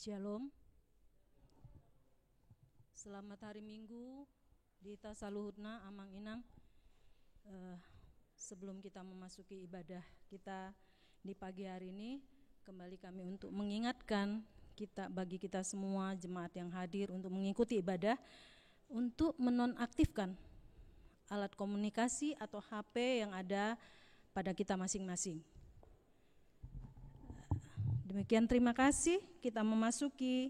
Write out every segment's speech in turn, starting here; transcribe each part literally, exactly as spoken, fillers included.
Syalom. Selamat hari Minggu di hita saluhutna, Amang Inang. Eh, sebelum kita memasuki ibadah kita di pagi hari ini, kembali kami untuk mengingatkan kita, bagi kita semua jemaat yang hadir untuk mengikuti ibadah, untuk menonaktifkan alat komunikasi atau H P yang ada pada kita masing-masing. Demikian, terima kasih. Kita memasuki,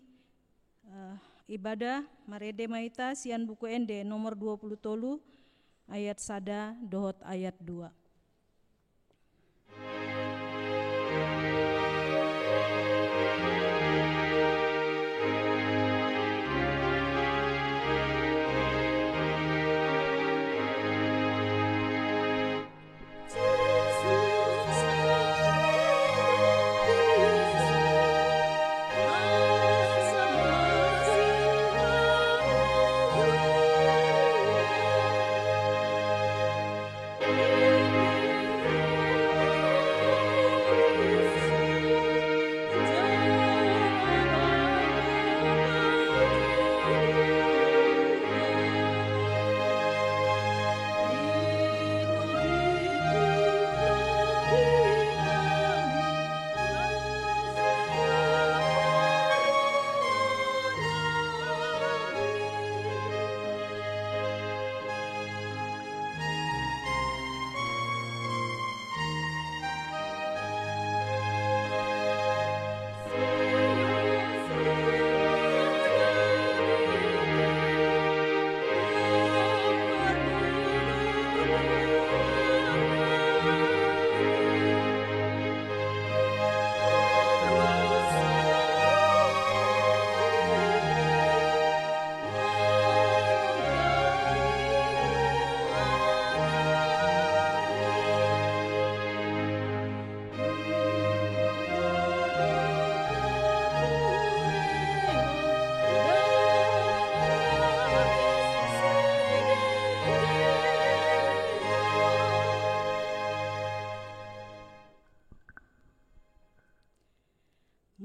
eh, ibadah. Marende ma hita sian Buku Ende nomor dua puluh tolu, ayat sada dohot ayat dua.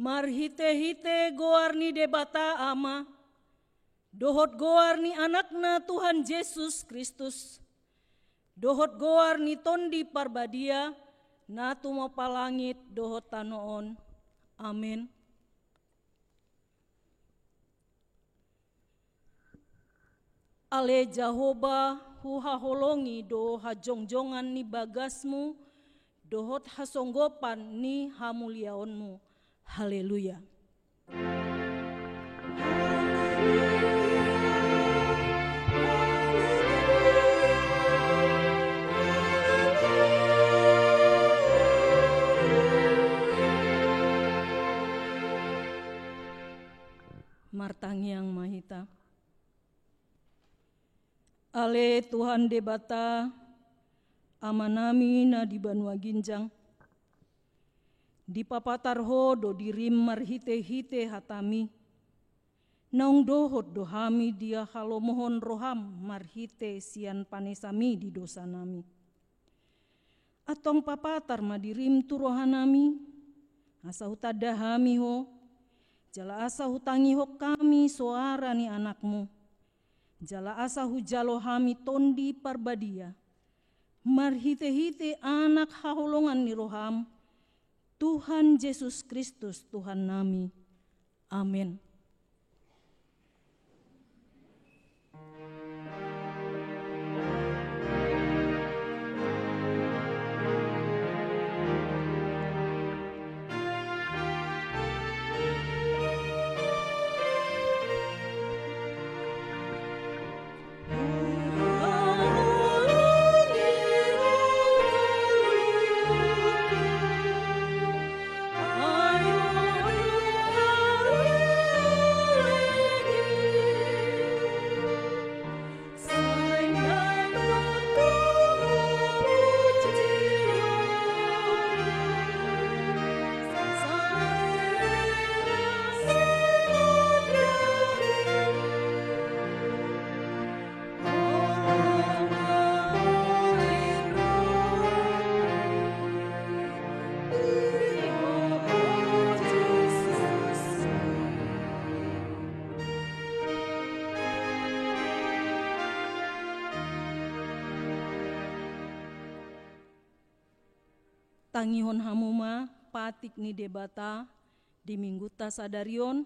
Marhite-hite goar ni Debata Ama, dohot goar ni Anakna Tuhan Jesus Kristus, dohot goar ni Tondi Parbadia, na tumompa langit dohot tano on. Amen. Ale Jahowa, huhaholongi do hajongjongan ni bagasmu, dohot hasonggopan ni hamuliaonmu. Haleluya. Martangiang ma hita. Ale Tuhan Debata, Amanami na di banua ginjang, dipapatar Ho do dirim marhite-hite hatami, naung dohot do hami dihalomohon roham marhite sian panesami di dosanami. Antong papatar ma dirim tu rohanami, asa hutanda hami Ho, jala asa hutangihon hami soara ni Anakmu, jala asa hujalo hami Tondi Parbadia, marhite-hite Anak haholongan ni roham, Tuhan Jesus Kristus Tuhannami. Amen. Tangihon hamu ma patik ni Debata di Minggunta sadari on,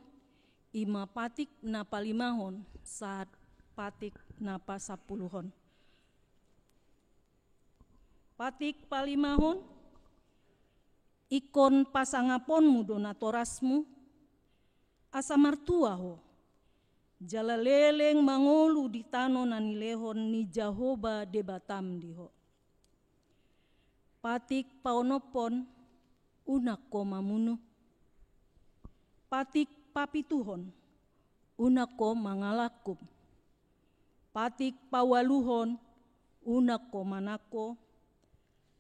i ma patik na palimahon sahat patik na pasampuluhon. Patik palimahon, ingkon pasangaponmu do natorasmu, asa martua ho, jala leleng mangolu di tano na nilehon ni Jahowa Debatam di ho. Patik paonomhon, unang ho mamunu. Patik papituhon, unang ho mangalangkup. Patik paualuhon, unang ho manangko.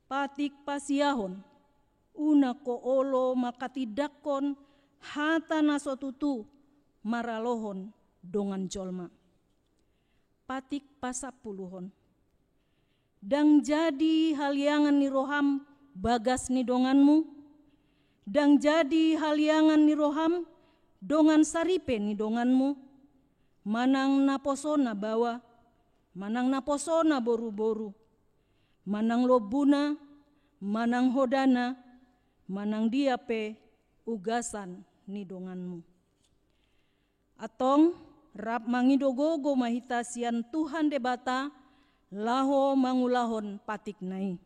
Patik pasiahon, unang ho olo manghatindanghon hata na so tutu maralohon dongan jolma. Patik pasampuluhon. Ndang jadi haliangan ni roham bagas ni donganmu, ndang jadi haliangan ni roham dongan saripe ni donganmu, manang naposona baoa, manang naposona boruboru, manang lombuna, manang hodana, manang dia pe ugasan ni donganmu. Antong, rap mangido gogo ma hita sian Tuhan Debata, laho mangulahon patikna i.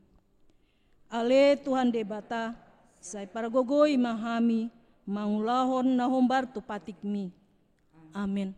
Ale Tuhan Debata, sai pargogoi ma hami mangulahon na hombar tu patikmi. Amen.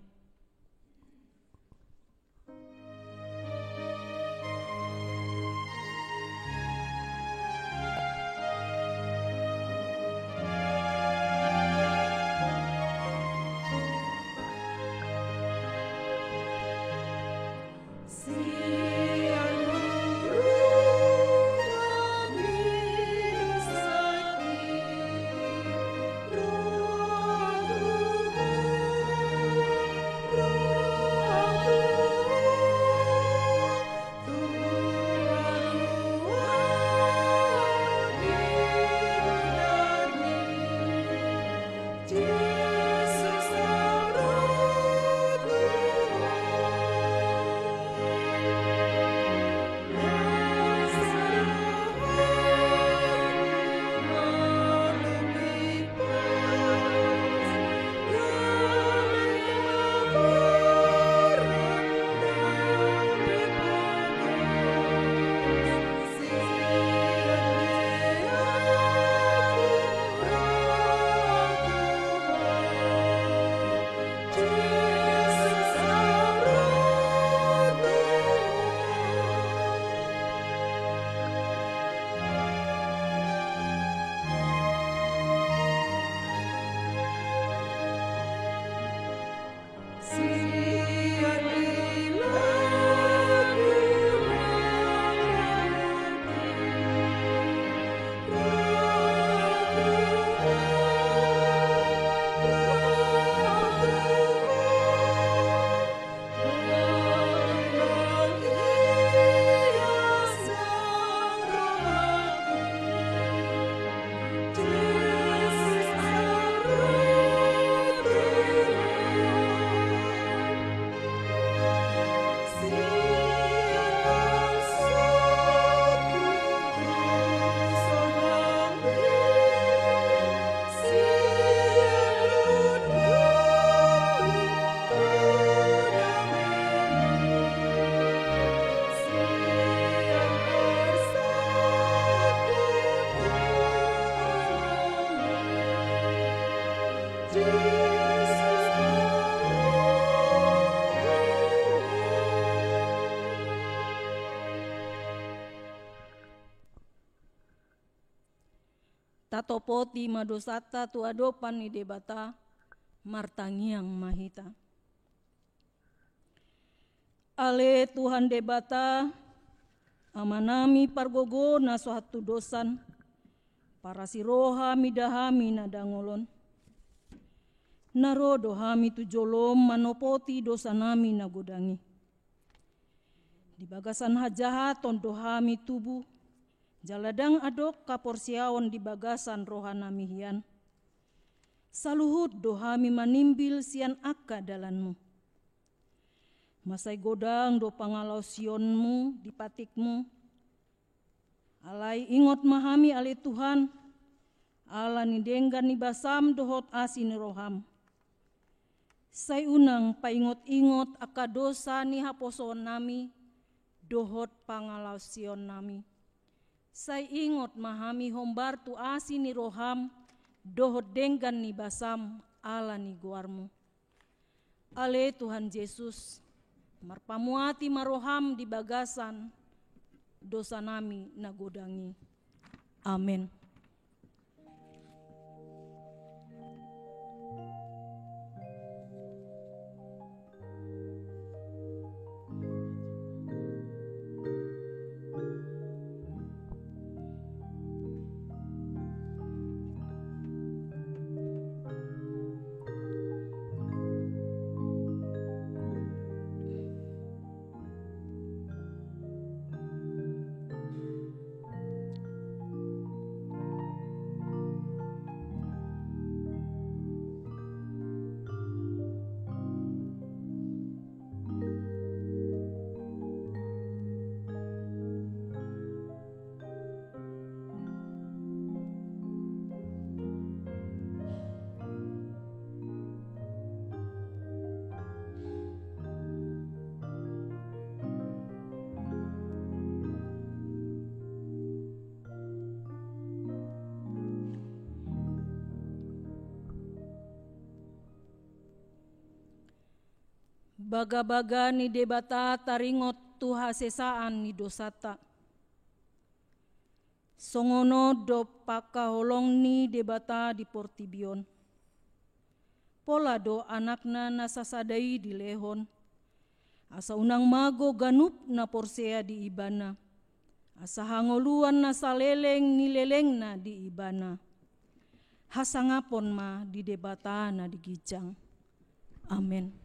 Tatopoti ma dosanta tu adopan ni Debata, martangiang ma hita. Ale Tuhan Debata, Amanami pargogo na so hantudosan, parasi roha mida hami na dangol on. Na ro do hami tu jolom manopoti dosanami na godang i. Di bagasan hajahaton do hami tubu, jala ndang adong haporseaon di bagasan rohanami hian. Saluhut do hami manimbil sian angka dalanmu. Mansai godang do pangalaosionmu di patikmu. Alai ingot ma hami ale Tuhan, ala ni denggan ni basam dohot asi ni roham. Sai unang paingot-ingot angka dosa ni haposoonnami dohot pangalaosionnami. Sai ingot ma hami hombar tu asi ni roham dohot denggan ni basam ala ni goarmu. Ale Tuhan Jesus, marpamuati ma roham di bagasan dosanami na godang i. Amen. Bagabaga ni Debata taringot tu hasesaan ni dosanta. Songon on do pangkaholong ni Debata di portibi on. Pola do Anakna na sasada i dilehon, asa unang mago ganup na porsea di Ibana, asa hangoluan na saleleng ni lelengna di Ibana. Hasangapon ma di Debata na di ginjang. Amen.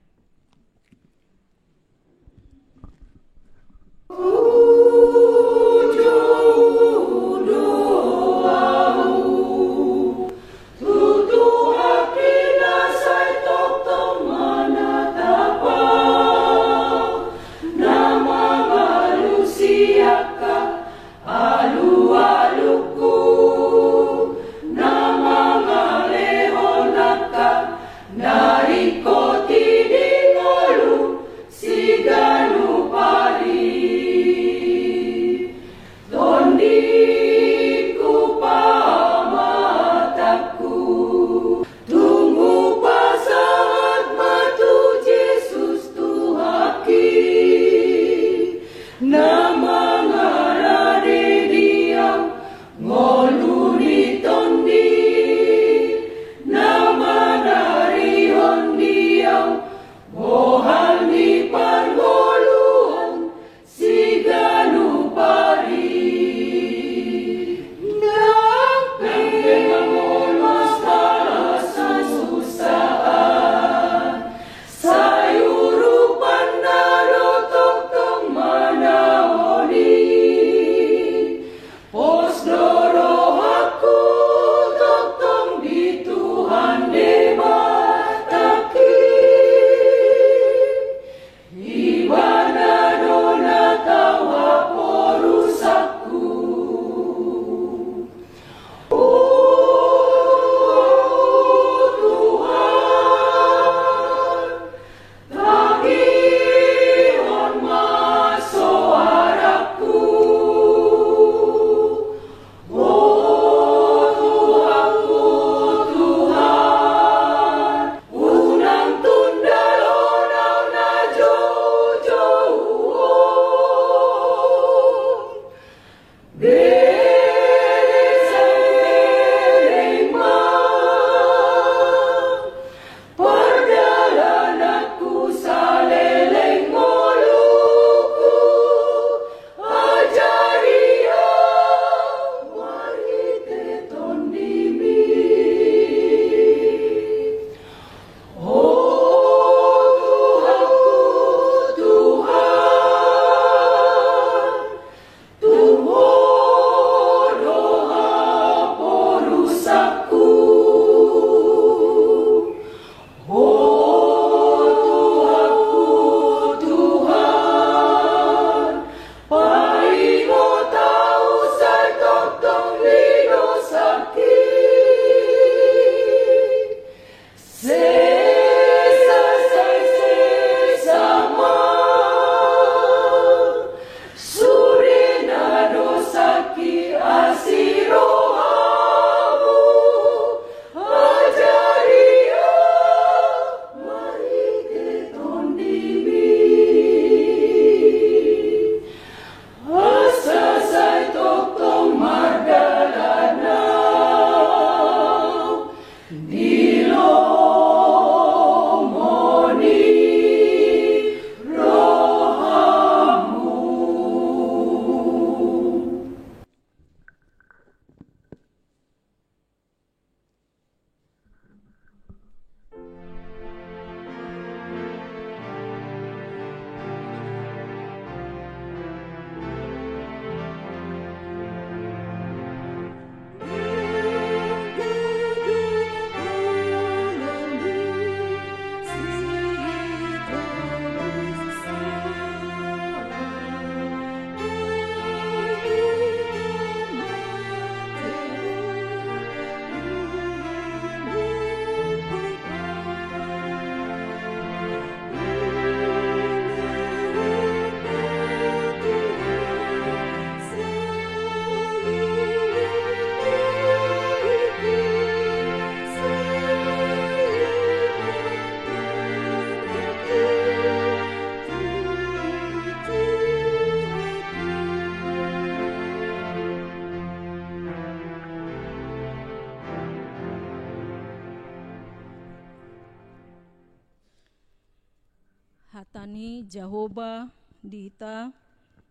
Hata ni Jahowa di hita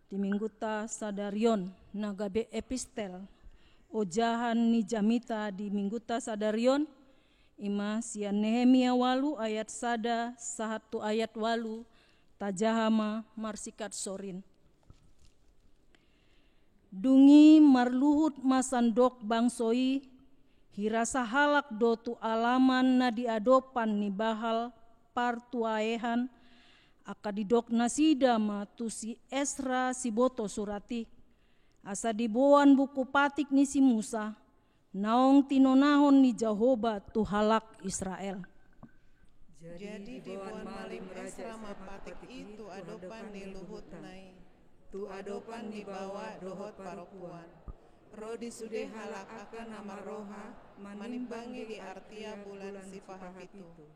di minggunta sadari on, na gabe epistel ojahan ni jamita di minggunta sadari on, ima sian Nehemia ualu ayat sada sahat tu ayat ualu. Tajaha ma marsikat sorin. Dung i marluhut ma sandok bangso i, hira sahalak do tu alaman na di adopan ni bahal partuaehan, angka didok nasida ma tu si Esra siboto surat i, asa diboan buku patik ni si Musa, naung tinonahon ni Jahowa tu halak Israel. Jadi diboan malim Esra ma patik i tu adopan ni luhutna i, tu adopan ni baoa dohot parompuan, ro di sude halak angka na marroha manimbangi di artia bulan sipahapitu.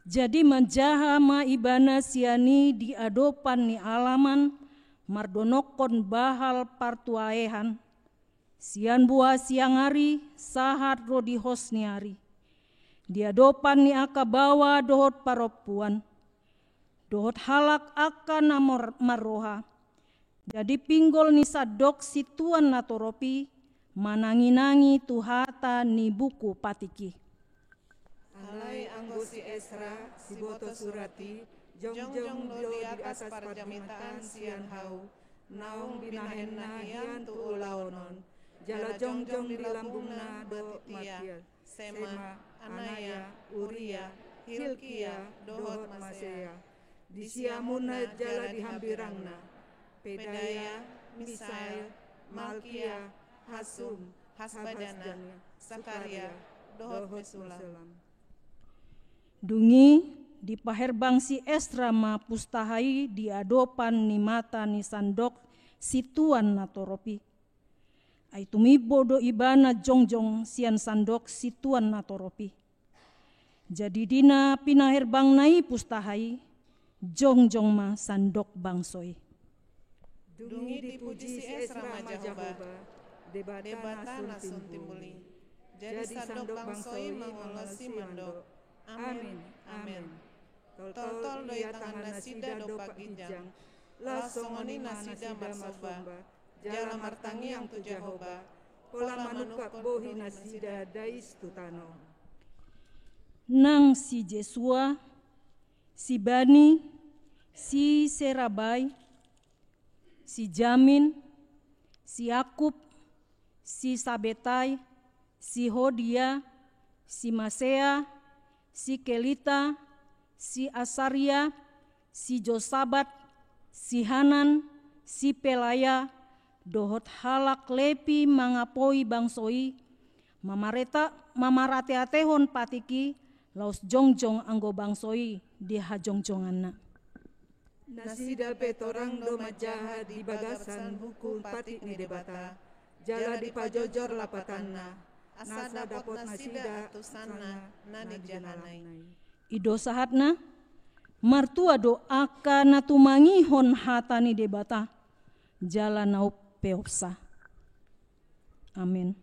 Jadi manjaha ma ibana sian i di adopan ni alaman, mardonokkon bahal partuaehan, sian buha siang ari sahat ro di hos ni ari, di adopan ni angka baoa dohot parompuan, dohot halak angka na mor-, marroha. Jadi pinggol ni sandok situan na torop i mananginangi tu hata ni buku patik i. Alai anggo si Esra siboto surat i jongjong do di atas parjamitaan sian hau, naung binahenna hian tu ulaon on, jala jongjong di lambungna do Mattia, Sema, Anaya, Uria, Hilkia, dohot Masea, di siamunna jala di hambirangna, Pedaya, Misael, Malkia, Hasum, Hasbadana, Sakaria, dohot Mesulam. Dung i dipaherbang si Esra ma pustaha i di adopan ni mata ni sandok situan na torop i. Ai tumimbo do ibana jongjong sian sandok situan na torop i. Jadi di na pinaherbangna i pustaha i, jongjong ma sandok bangso i. Dung i dipuji si Esra ma Jahowa, Debata na sun timbul i. Jadi sandok bangso i mangolosi mandok: Amen, amen. Toltol do i tangannasida dompak ginjang, laos songon i nasida marsomba, jala martangiang tu Jahowa, pola manungkap bohi nasida dais tu tano. Nang si Jesua, si Bani, si Serabai, si Jamin, si Akub, si Sabetai, si Hodia, si Masea, si Kelita, si Asaria, si Josabat, si Hanan, si Pelaya, dohot halak Lepi mangapoi bangso i, mamareta-, mamarateatehon patik i, laos jongjong anggo bangso i di hajongjonganna. Nasida pe torang do manjaha di bagasan buku patik ni Debata, jala dipajojor lapatanna, asa dapot nasida antusanna na nijahana i. I do sahatna, martua do angka na tumangihon hata ni Debata, jala na umpeopsa. Amen.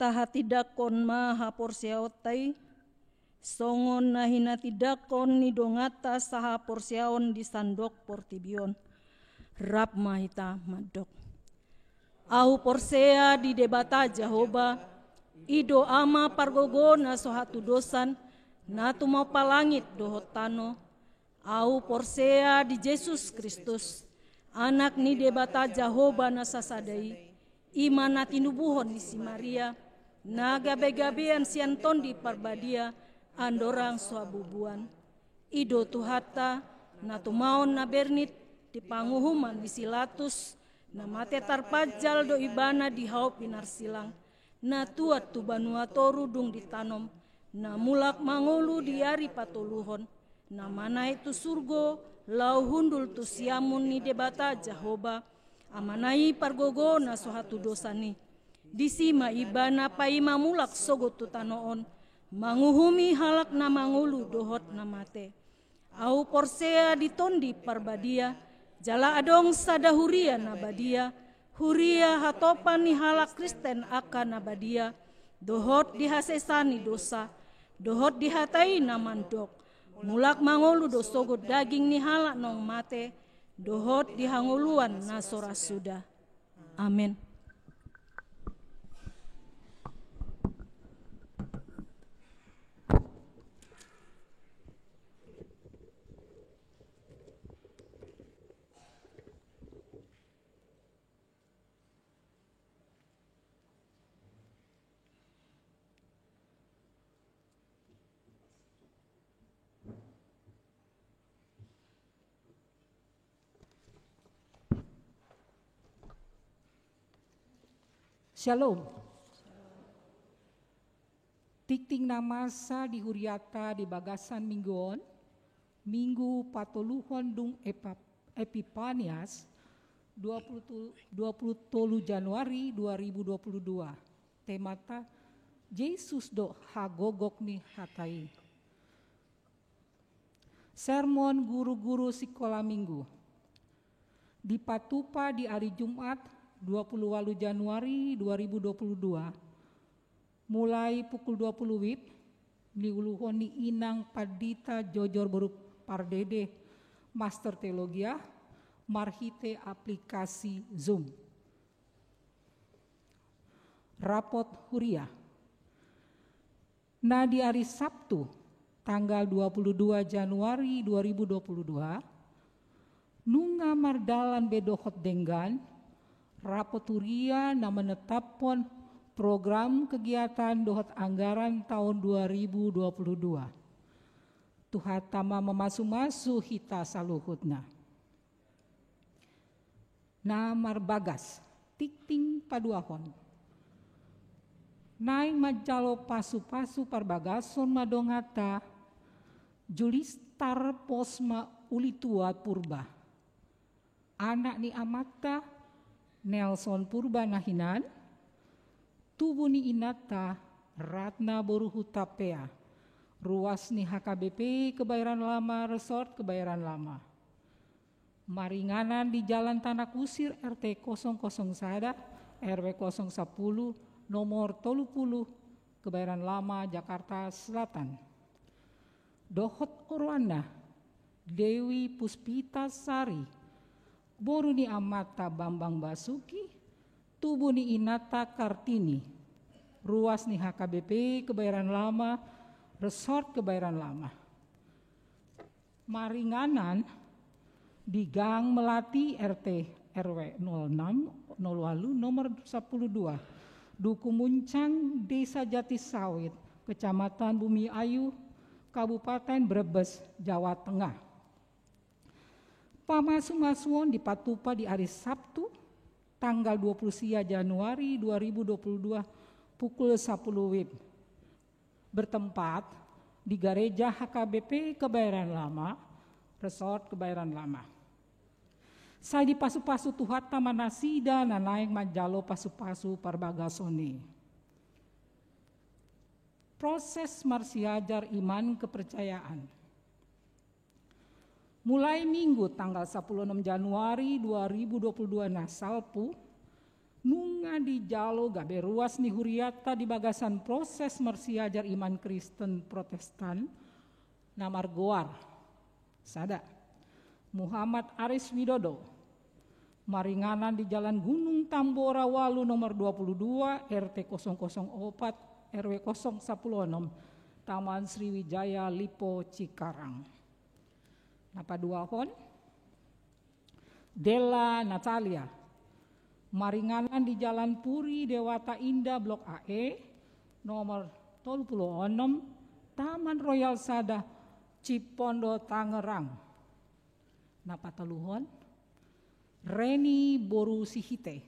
Tahatindangkon ma haporseaonta i, songon na hinatindangkon ni donganta sahaporseaon di sandok portibi on. Rap ma hita mandok. Ahu porsea di Debata Jahowa, i do Ama pargogo na so hatudosan, na tumompa langit dohot tano. Ahu porsea di Jesus Kristus, Anak ni Debata Jahowa na sasada i, i ma na tinubuhon ni si Maria, na gabegabean sian Tondi Parbadia, andorang so habubuan. I do Tuhanta, na tumaon na bernit di panguhuman ni si Latus, na mate tarpanjal do Ibana di hau pinarsilang, na tuat tu banua toru dung ditanom, na mulak mangolu di ari patoluhon, na manaek tu surgo, laho hundul tu siamun ni Debata Jahowa, Amana i pargogo na so hatudosan i. Disi ma Ibana paima mulak sogot tu tano on, manguhumi halak na mangolu dohot na mate. Ahu porsea di Tondi Parbadia, jala adong sada huria na badia, huria hatopan ni halak Kristen angka na badia, dohot di hasesaan ni dosa, dohot di hata i na mandok, mulak mangolu do sogot daging ni halak naung mate, dohot di hangoluan na so ra suda. Amen. Shalom. Tingting na masa di huriata di bagasan minggu on, minggu patoluhon dung Epa-, Epipanias, dua puluh tu-, dua puluh tolu Januari dua ribu dua puluh dua. Temata, Jesus do hagogok ni hata i. Sermon guru-guru sikola minggu. Dipatupa di ari Jumat, dua puluh walu Januari dua ribu dua puluh dua, mulai pukul dua puluh wib, niuluhon ni Inang Pandita Jojor Boru Pardede, Master Teologia, marhite aplikasi Zoom. Rapot huria. Na di ari Sabtu, tanggal dua puluh dua Januari dua ribu dua puluh dua, nunga mardalan be dohot denggan, rapot huria na menetapkon program kegiatan dohot anggaran taon dua ribu dua puluh dua. Tuhanta ma mamasu-masu hita saluhutna. Na marbagas, tingting paduahon. Naeng manjalo pasu-pasu parbagason ma donganta, Julistar Posma Ulitua Purba. Anak ni amanta, Nelson Purba na hinan, tubu ni inanta, Ratna boru Hutapea, ruas ni H K B P Kebayoran Lama, Resort Kebayoran Lama. Maringanan di Jalan Tanah Kusir, R T kosong kosong sada, R W kosong sapuluh, nomor tolu puluh, Kebayoran Lama, Jakarta Selatan. Dohot oroanna, Dewi Puspita Sari, boru ni amanta Bambang Basuki, tubu ni inanta Kartini, ruas ni H K B P Kebayoran Lama, Resort Kebayoran Lama. Maringanan di Gang Melati, R T R W nol enam, nol walu, nomor sapuluh dua, Duku Muncang, Desa Jati Sawit, Kecamatan Bumi Ayu, Kabupaten Brebes, Jawa Tengah. Pamasu-masuon dipatupa di ari Sabtu, tanggal dua puluh sia Januari dua ribu dua puluh dua, pukul sapuluh wib. Bertempat di Gareja H K B P Kebayoran Lama, Resort Kebayoran Lama. Sai dipasu-pasu Tuhanta ma nasida na naeng manjalo pasu-pasu parbagason i. Proses marsiajar iman kepercayaan. Mulai Minggu tanggal sapuluh enam Januari dua ribu dua puluh dua na salpu, nunga dijalo gabe ruas ni huriata di bagasan proses marsiajar iman Kristen Protestan na margoar: sada, Muhammad Aris Widodo, maringanan di Jalan Gunung Tambora ualu nomor dua puluh dua, R T kosong kosong opat, R W kosong sapuluh onom, Taman Sriwijaya, Lipo, Cikarang. Na paduahon, Della Natalia, maringanan di Jalan Puri Dewata Indah Blok A E, nomor tolu puluh onom, Taman Royal sada, Cipondo, Tangerang. Na patoluhon, Reni boru Sihite,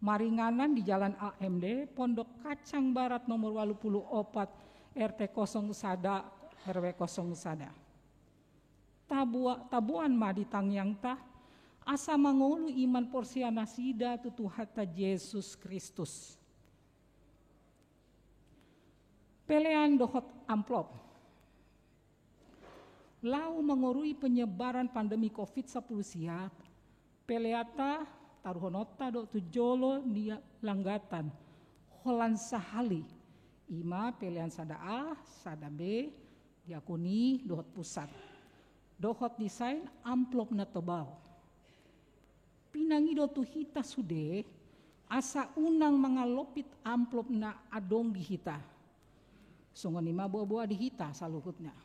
maringanan di Jalan A M D, Pondok Kacang Barat nomor ualu puluh opat, R T kosong sada, R W kosong sada. Tabua-, taboan ma di tangiangta, asa mangolu iman porsea nasida tu Tuhanta Jesus Kristus. Pelean dohot amplop. Laho mangorui penyebaran pandemi covid sampulu sia, peleanta taruhononta do tu jolo ni langgatan, holan sahali, i ma pelean sada A, sada B, diakoni dohot pusat. Dohot disain amplop na tebal. Pinangido tu hita sude, asa unang mangalopit amplop na adong di hita. Songon i ma boa-boa di hita saluhutna.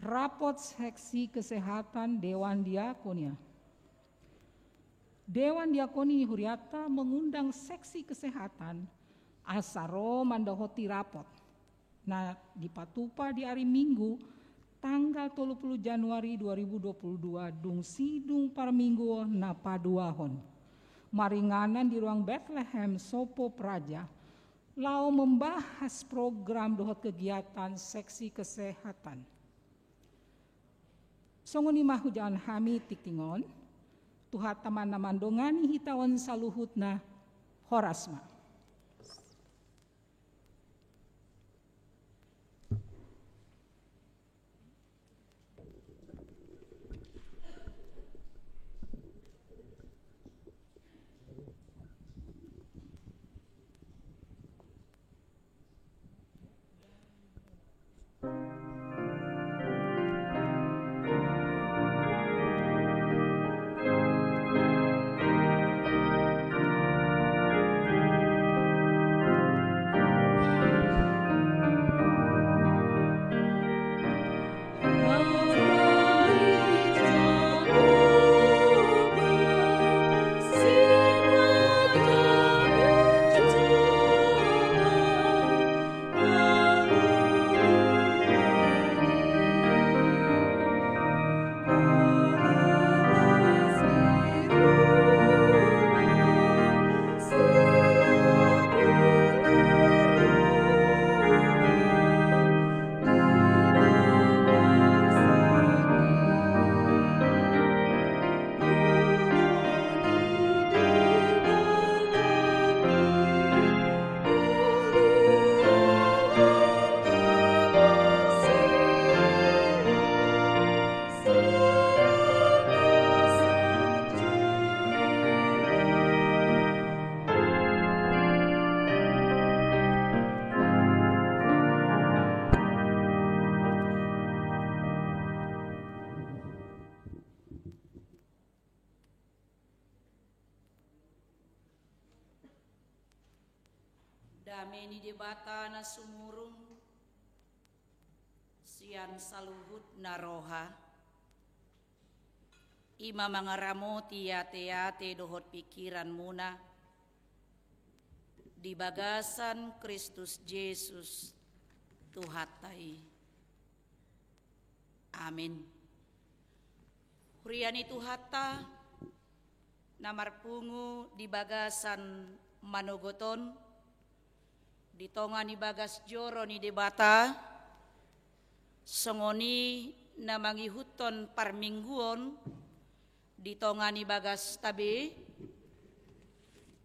Rapot seksi kesehatan Dewan Diakonia. Dewan Diakoni huriata mengundang seksi kesehatan asa ro mandohoti rapot na dipatupa di ari Minggu tanggal tolu puluh Januari dua ribu dua puluh dua, dung sidung parmingguon na paduahon. Maringanan di ruang Betlehem Sopo Praja, laho membahas program dohot kegiatan seksi kesehatan. Songon i ma hujahan hami tingting on, Tuhanta ma na mandongani hita on saluhutna, horas ma. Dame ni Debata na sumurung sian saluhutna roha, i ma mangaramoti ateate dohot pingkiranmuna di bagasan Kristus Jesus Tuhanta i. Amin. Huria ni Tuhanta na marpungu di bagasan manogot on, di tonga ni bagas joro ni Debata, songon i na mangihuthon parmingguon di tonga ni bagasta be,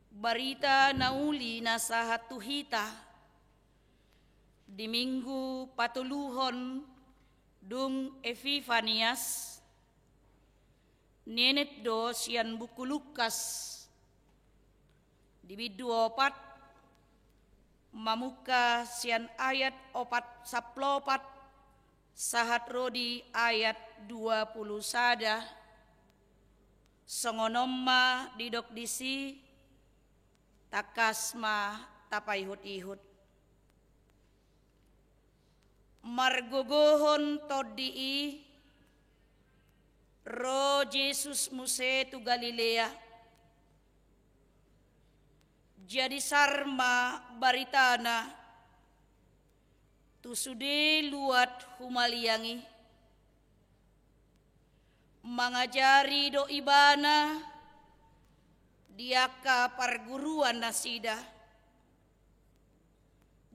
barita na uli na sahat tu hita di Minggu patoluhon dung Epifanias, nienet do sian buku Lukas, Di bindu opat, mamungka sian ayat opat sampulu opat sahat ro di ayat dua pulu sada. Songon on ma didok disi, tangkas ma tapaihut-ihut. Margogohon tondi i, ro Jesus muse tu Galilea. Jadi sar ma baritana tu sude luat humaliang i. Mangajari do ibana di angka parguruan nasida.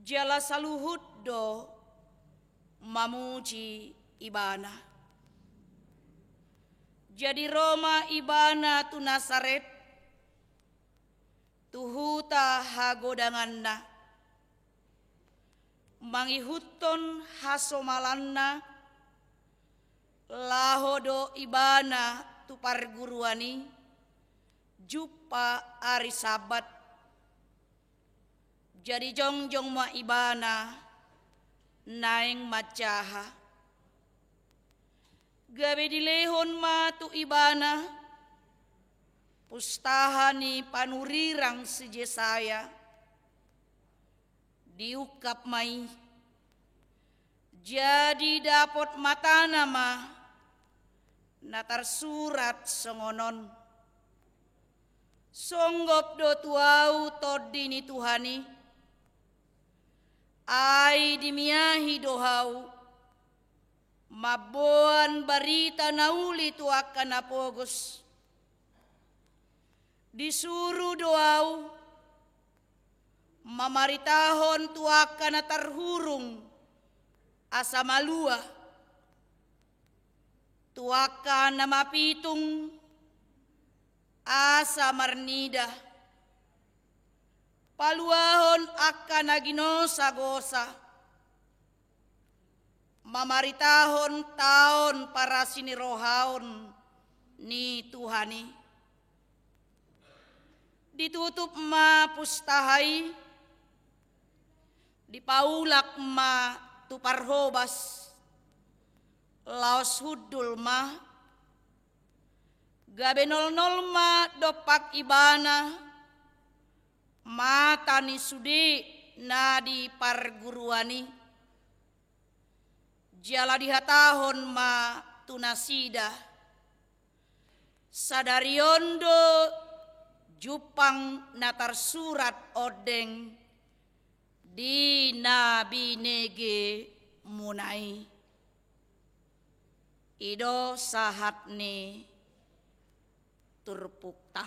Jala saluhut do mamuji ibana. Jadi ro ma ibana tu Nasaret, tu huta hagodanganna. Mangihuthon hasomalanna, laho do ibana tu parguruan i, jumpa ari Sabat. Jadi jongjong ma ibana naeng manjaha. Gabe dilehon ma tu ibana pustaha ni panurirang si Jesaya. Diungkap ma i. Jadi dapot matana ma na tarsurat songon on. Songgop do tu ahu tondi ni Tuhan i. Ai dimiahi do ahu mamboan barita na uli tu angka na pogos. Disuru do ahu mamaritahon tu angka na tarhurung asa malua, tu angka na mapitung asa marnida, paluahon angka na ginosagosa, mamaritahon taon parasinirohaon ni Tuhan i. Ditutup ma pustaha i, dipaulak ma tu parhobas, laos hundul ma. Gabe nolnol ma dompak ibana mata ni sude na di parguruan i. Jala dihatahon ma tu nasida, sadari on do jumpang na tarsurat ondeng di na binegemuna i. I do sahat ni turpukta.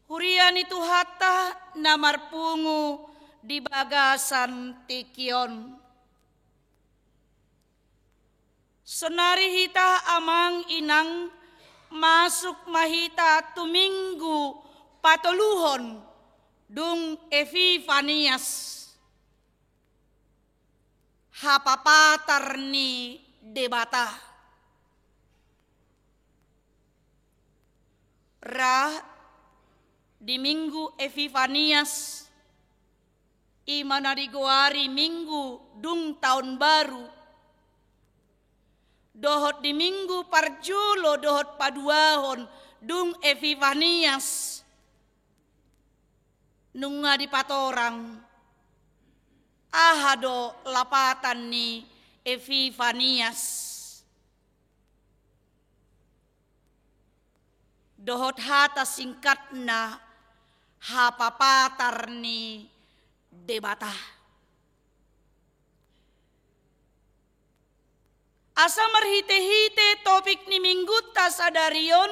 Huria ni Tuhanta na marpungu di bagasan tingki on. Sonari hita amang inang, masuk ma hita tu minggu patoluhon dung Epifanias, hapapatar ni Debata. Ra di minggu Epifanias, i ma na digoari minggu dung taon baru, dohot di minggu parjolo dohot paduahon dung Epifanias, nunga dipatorang aha do lapatan ni Epifanias dohot hata singkatna hapapatar ni Debata. Asa marhitehite topik ni minggunta sadari on,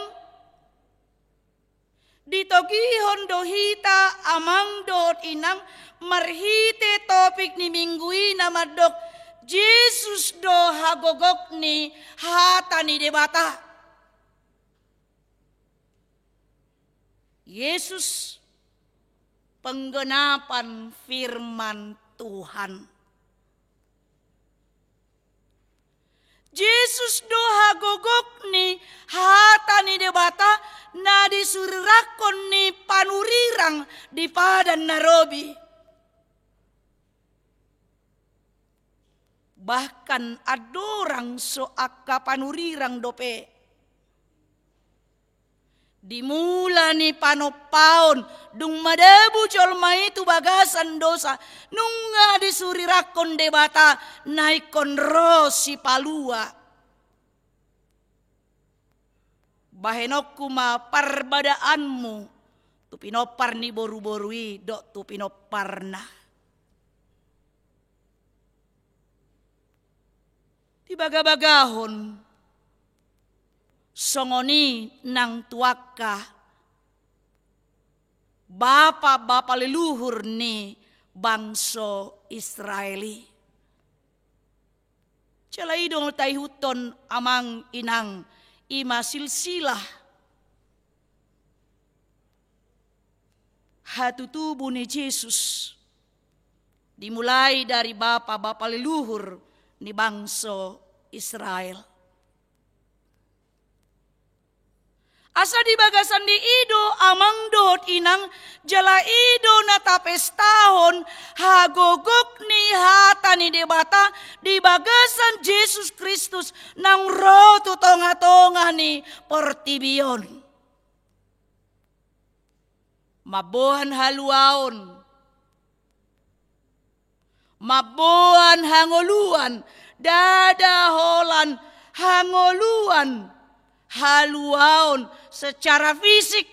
ditogihon do hita amang dohot inang marhite topik ni minggu i na mandok, Jesus do hagogok ni hata ni Debata. Yesus penggenapan firman Tuhan. Jesus do hagogok ni hata ni Debata na disurirangkon ni panurirang di Padan na Robi. Bahkan andorang so angka panurirang dope, di mula ni panompaon, dung madabu jolma i tu bagasan dosa, nunga disurirangkon Debata na ingkon ro Sipalua. Bahenonku ma parbadaanmu tu pinompar ni boruboru i dohot tu pinomparna. Dibagabagahon songon i nang tu angka bapa-bapa leluhur ni bangso Israel i. Jala i do taihuthon amang inang, i ma silsilah hatutubu ni Jesus, dimulai dari bapa-bapa leluhur ni bangso Israel. Asa di bagasan di i do amang dohot inang, jala i do na tapestahon hagogok ni hata ni Debata di bagasan Jesus Kristus naung ro tu tonga-tonga ni portibi on. Mamboan haluaon, mamboan hangoluan, ndada holan hangoluan, haluaon secara fisik.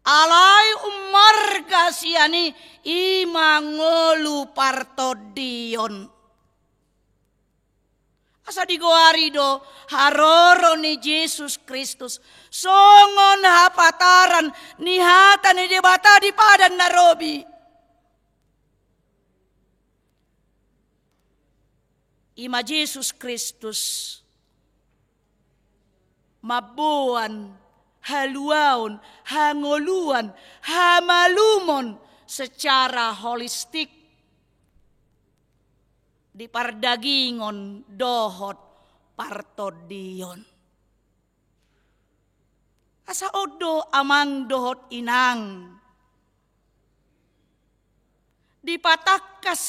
Alai ummarga sian i, i ma ngolu partondion. Asa digoari do haroro ni Jesus Kristus songon hapataran ni hata ni Debata di Padan na Robi. I ma Jesus Kristus mamboan haluaon, hangoluan, hamalumon secara holistik di pardagingon dohot partondion. Asa on do amang dohot inang, dipatangkas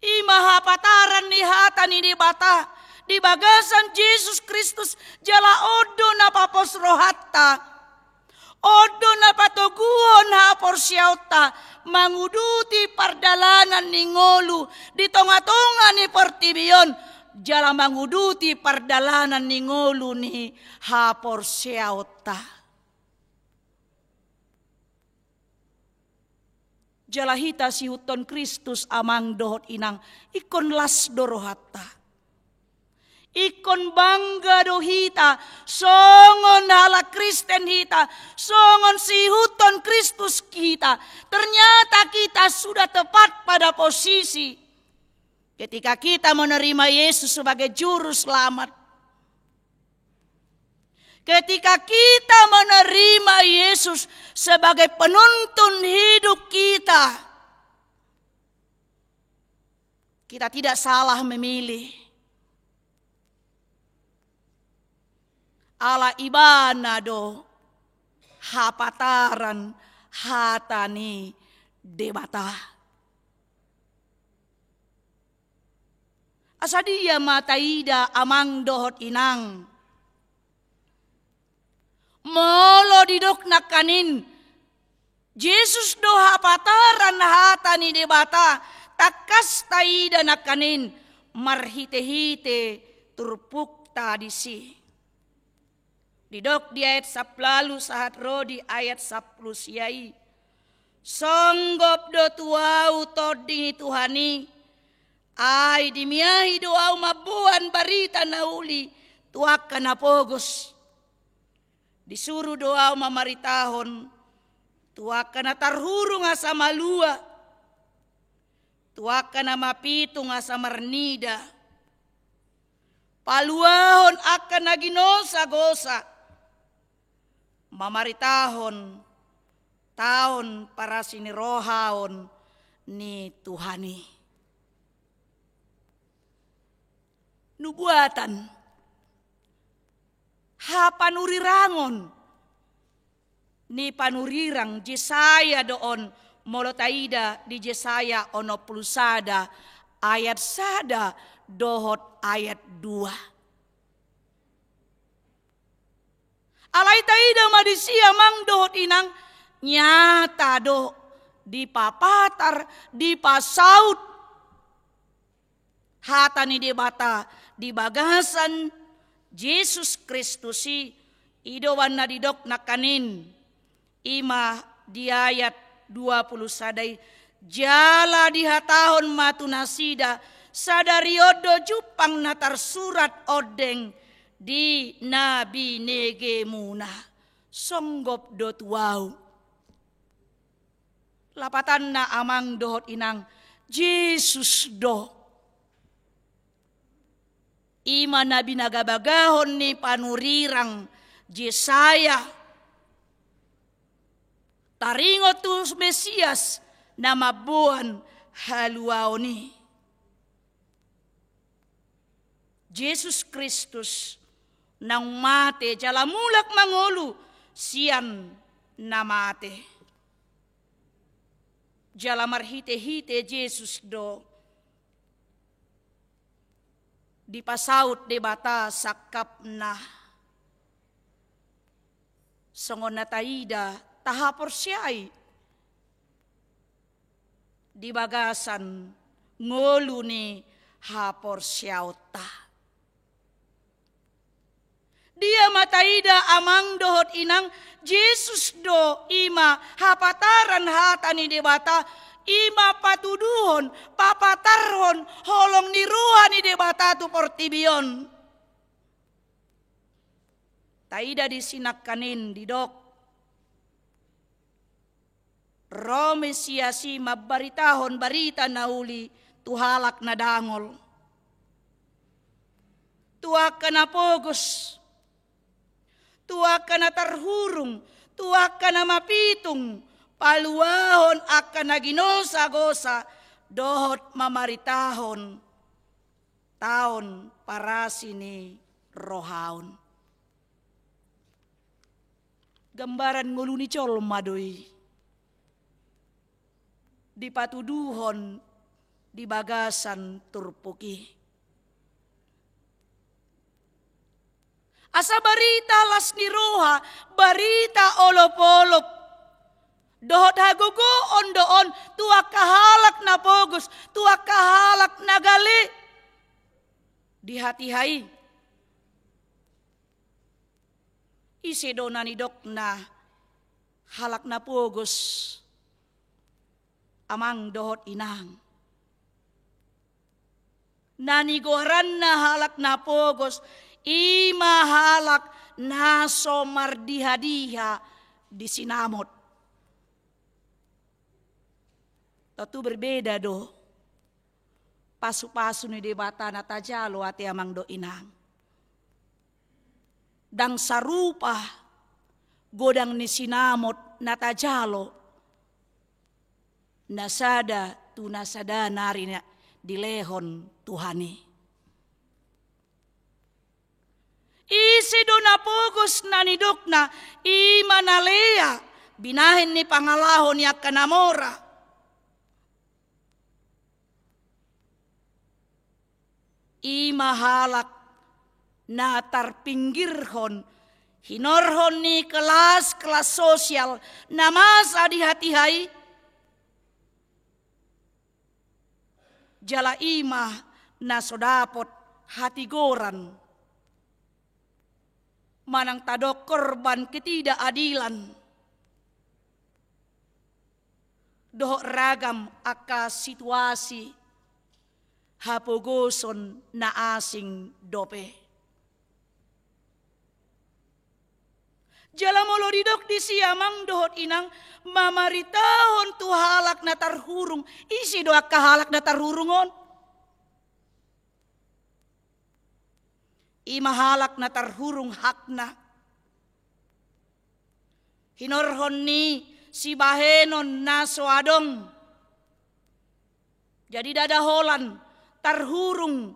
i ma hapataran ni hata ni Debata di bagasan Jesus Kristus, jala on do na papos rohanta. On do na patoguhon haporseaonta manguduti pardalanan ni ngolu di tonga-tonga ni portibi on, jala manguduti pardalanan ni ngolu ni haporseaonta. Jala hita sihuthon Kristus amang dohot inang, ingkon las do rohanta. Ingkon bangga do hita, songon halak Kristen hita, songon sihuthon Kristus hita. Ternyata kita sudah tepat pada posisi ketika kita menerima Yesus sebagai Juru Selamat. Ketika kita menerima Yesus sebagai penuntun hidup kita, kita tidak salah memilih. Ala Ibana do hapataran hata ni Debata. Asa dia ma taida amang dohot inang? Molo didok nangkaning Jesus do hapataran hata ni Debata, tangkas taida nangkaning marhite-hite turpukta disi. Didok di ayat sampulu ualu sahat ro di ayat sampulu sia i. Songgop do tu ahu Tondi ni Tuhan i, ai dimiahi do ahu mamboan barita na uli tu angka na pogos. Disuru do ahu mamaritahon tu angka na tarhurung asa malua, tu angka na mapitung asa marnida, paluahon angka na ginosagosa, mamaritahon taon parasinirohaon ni Tuhan i. Nubuatan. Panurirangon ni panurirang Jesaya do on, molo taida di Jesaya onom pulu sada ayat sada dohot ayat dua. Alai taida ma disi amang dohot inang, nyata do dipapatar, dipasaut hata ni Debata di bagasan Jesus Kristus i. I do umbahen na didok nangkaning i ma di ayat dua pulu sada i, jala dihatahon ma tu nasida, sadari on do jumpang na tarsurat ondeng di na binegemuna. Songgop do tu ahu. Lapatanna amang dohot inang, Jesus do. I ma na binagabagahon ni panurirang Jesaya. Taringot tu Mesias na mamboan haluaon i. Jesus Kristus naung mate jala mulak mangolu sian na mate. Jala marhitehite Jesus do dipasaut Debata sangkapna. Songon na taida, tahaporseai di bagasan ngolu ni haporseaonta. Dia ma taida amang dohot inang, Jesus do i ma hapataran hata ni Debata, i ma patuduhon, papatarhon holong ni roha ni Debata tu portibi on. Taida disi nangkaning didok, ro Mesias i mambaritahon barita na uli tu halak na dangol, tu angka na pogos, tu angka na tarhurung, tu angka na mapitung, paluahon angka na ginosagosa, dohot mamaritahon taon parasi ni roha on. Gambaran ngolu ni jolma do i dipatuduhon di bagasan turpuk i. Asa barita las ni roha, barita olopolop dohot hagogoon do on tu angka halak na pogos, tu angka halak na gale di hatiha i. Ise do na nidokna halak na pogos, amang dohot inang? Na nigoaranna halak na pogos, i ma halak na so mardihadiha di sinamot. Tontu berbeda do pasupasu ni Debata na tajalo ate amang dohot inang. Ndang sarupa godang ni sinamot na tajalo na sada tu na sada nari na dilehon Tuhan i. Ise do na pogos na nidokna, i ma na lea binahen ni pangalaho ni angka na mora. I ma halak na tarpinggirhon hinorhon ni kelas-kelas sosial na masa di hatiha i. Jala i ma na so dapot hatigoran manang tadok korban ketidakadilan dohot ragam angka situasi hapogoson na asing dope. Jala molo didok disi amang dohot inang, mamaritahon tu halak na tarhurung, ise do angka halak na tarhurung on? I ma halak na tarhurung hakna, hinorhon ni sibahenon na so adong. Jadi ndada holan tarhurung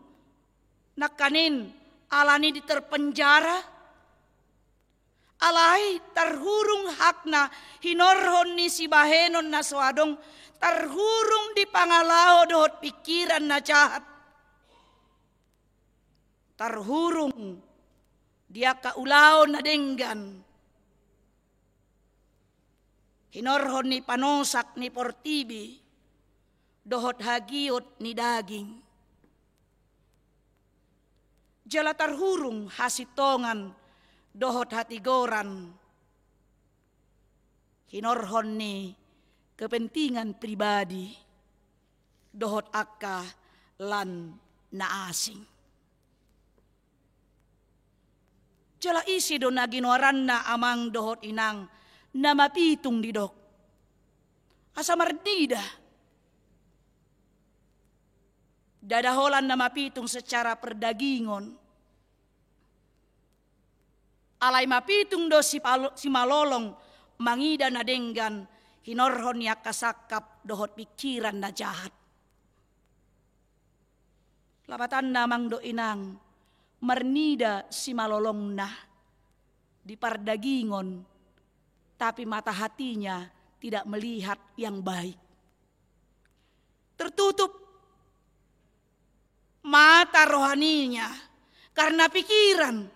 nangkaning alani diterpenjara, Alai tarhurung hakna hinorhon ni sibahenon na so adong, tarhurung di pangalaho dohot pingkiran na jahat. Tarhurung di angka ulaon na denggan hinorhon ni panosak ni portibi dohot hagiot ni daging. Jala tarhurung hasintongan dohot hatigoran hinorhon ni kepentingan pribadi dohot angka lan na asing. Jala ise do na ginoaranna, amang dohot inang, na mapitung didok? Asa marnida. Ndada holan na mapitung secara perdagingon. Alai mapitung do sipalo-, simalolong mangida na denggan hinorhon ni angka sangkap dohot pingkiran na jahat. Lapatanna, amang dohot inang, marnida simalolongna di pardagingon, tapi mata hatinya tidak melihat yang baik. Tertutup mata rohaninya karena pikiran.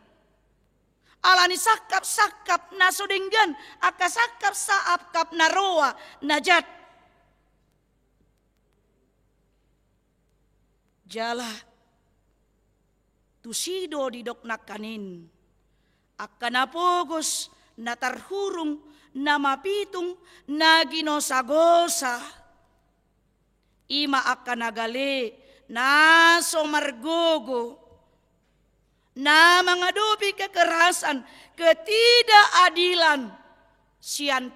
Alani sangkap-sangkap na so denggan, angka sangkap-sangkap na roa, na jat. Jala tusi do didok nangkaning, angka na pogos, na tarhurung, na mapitung, na ginosagosa. I ma angka na gale, na so margogo, na mangadopi kekerasan, ketidakadilan sian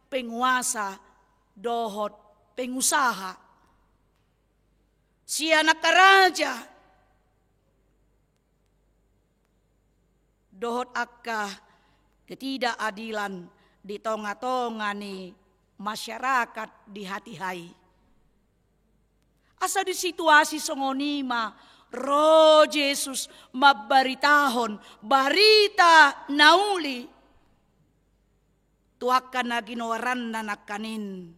penguasa dohot pengusaha, sian angka raja dohot angka ketidakadilan di tonga-tonga ni masyarakat di hatiha i. Asa di situasi songon i ma ro Jesus mambaritahon barita na uli tu angka na ginoaranna nangkaning.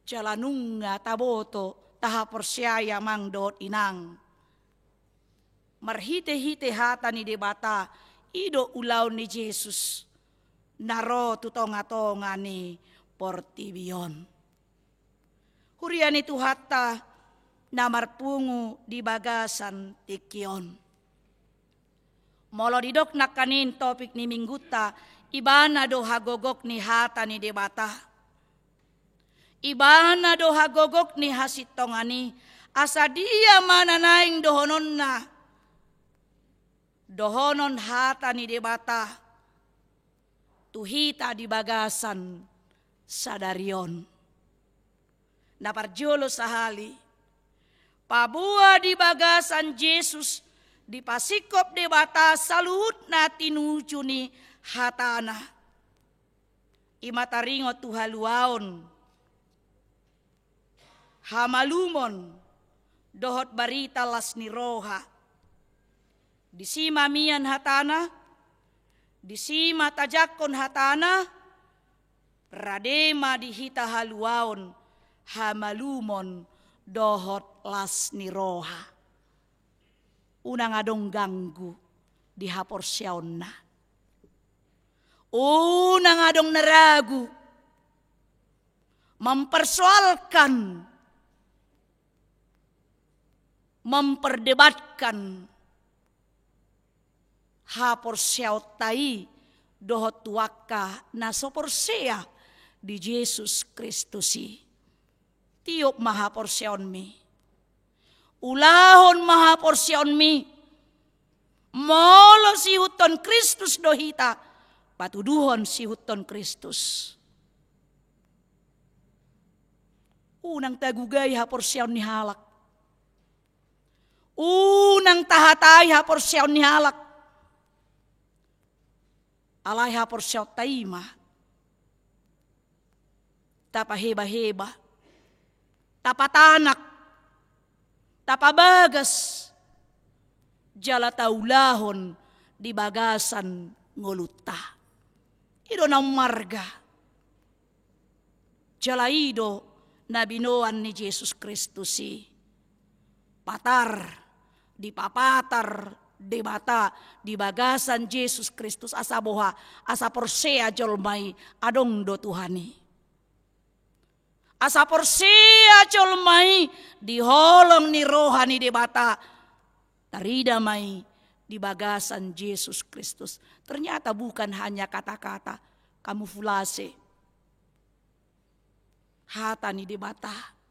Jala nunga taboto, tahaporseai, amang dohot inang, marhite-hite hata ni Debata, i do ulaon ni Jesus na ro tu tonga-tonga ni portibi on. Huria ni Tuhanta na marpungu di bagasan tingki on. Molo didok nangkaning topik ni minggunta, ibana do hagogok ni hata ni Debata. Ibana do hagogok ni hasintongan i, asa dia ma na naeng dohononna, dohonon hata ni Debata tu hita di bagasan sadari on. Na parjolo sahali, paboa di bagasan Jesus dipasingkop Debata saluhutna tinuju ni hatana. I ma taringot tu haluaon, hamalumon dohot barita las ni roha. Disi ma mian hatana, disi ma tajangkon hatana, rade ma di hita haluaon, hamalumon dohot las ni roha. Unang adong ganggu di haporseaonna. Unang adong na ragu mempersoalkan, memperdebatkan haporseaonta i dohot tu angka na so porsea di Jesus Kristus i. Tiop ma haporseaonmi. Ulahon ma haporseaonmi. Molo siihuthon Kristus do hita, patuduhon siihuthon Kristus. Unang tagugai haporseaon ni halak. Unang tahatai haporseaon ni halak. Alai haporseaonta i ma tapahebaheba, tapatanak, tapabagas, jala taulahon di bagasan ngolunta. I do na ummarga. Jala i do na binoan ni Jesus Kristus i. Patar, dipapatar Debata di bagasan Jesus Kristus asa boha, asa porsea jolma i adong do Tuhan i. Asa porsea jolma i di holong ni roha ni Debata, tarida ma i di bagasan Jesus Kristus. Ternyata bukan hanya kata-kata, kamuflase. Hata ni Debata.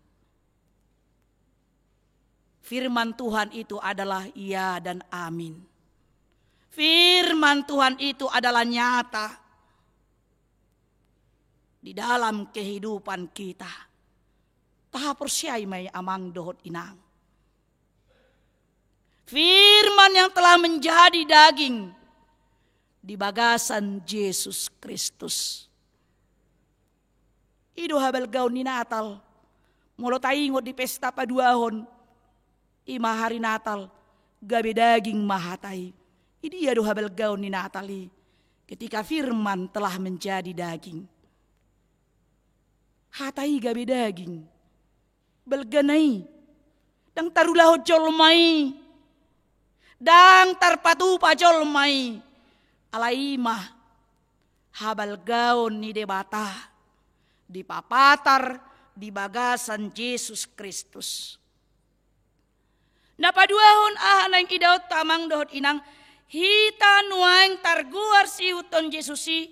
Firman Tuhan itu adalah ya dan amin. Firman Tuhan itu adalah nyata di dalam kehidupan kita. Tahaporseai ma i amang dohot inang. Firman yang telah menjadi daging di bagasan Jesus Kristus. I do habalgaon ni Natal. Molo taingot di pesta paduahon, i ma hari Natal, gabe daging ma hata i. I dia do habalgaon ni Natal i? Ketika firman telah menjadi daging. Hata i gabe daging. Balgana i. Ndang tarulahon jolma i. Ndang tarpatupa jolma i. Alai i ma habalgaon ni Debata dipapatar di bagasan Jesus Kristus. Na paduahon aha naeng idaonta amang dohot inang, hita nuaeng targoar siihuthon Jesus i,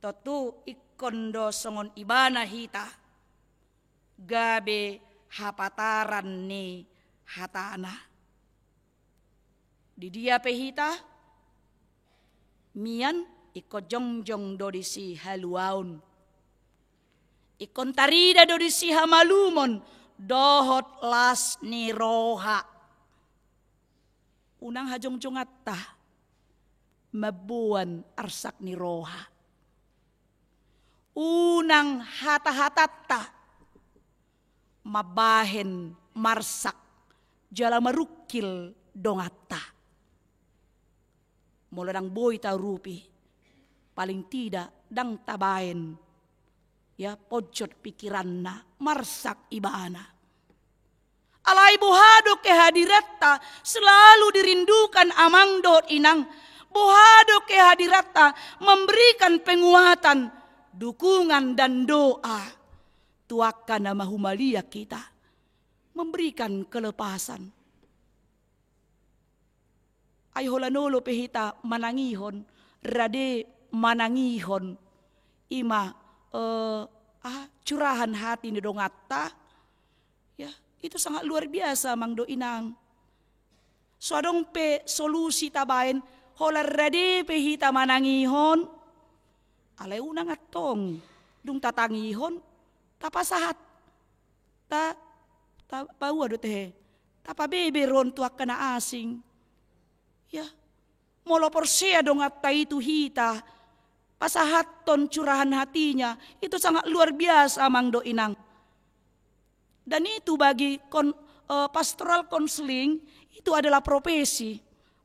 tontu ingkon do songon ibana hita gabe hapataran ni hatana. Di dia pe hita mian, ingkon jongjong do disi haluaon. Ingkon tarida do disi hamalumon dohot las ni roha. Unang hajongjonganta mamboan arsak ni roha. Unang hatahatanta mambahen marsak jala marungkil donganta. Molo ndang boi taurupi, paling tidak ndang tabaen, ya, ponjot pikiranna, marsak ibana. Alai boha do kehadiranta selalu dirindukan amang dohot inang. Boha do kehadiranta memberikan penguatan, dukungan dan doa tu angka na mahumaliang hita. Memberikan kelepasan. Ai holan olo pe hita manangihon, rade manangihon, i ma, eh, ah, curahan hati ni donganta, ya, itu sangat luar biasa amang dohot inang. So adong pe solusi tabaen, holan rade pe hita manangihon, alai unang antong, dung tatangihon, tapasahat. Ta, ta, paua do tehe, tapabeber on tu angka na asing. Ya, molo porsea donganta i tu hita, pasahathon curahan hatinya, itu sangat luar biasa amang dohot inang. Dan itu bagi kon-, eh, pastoral counseling, itu adalah profesi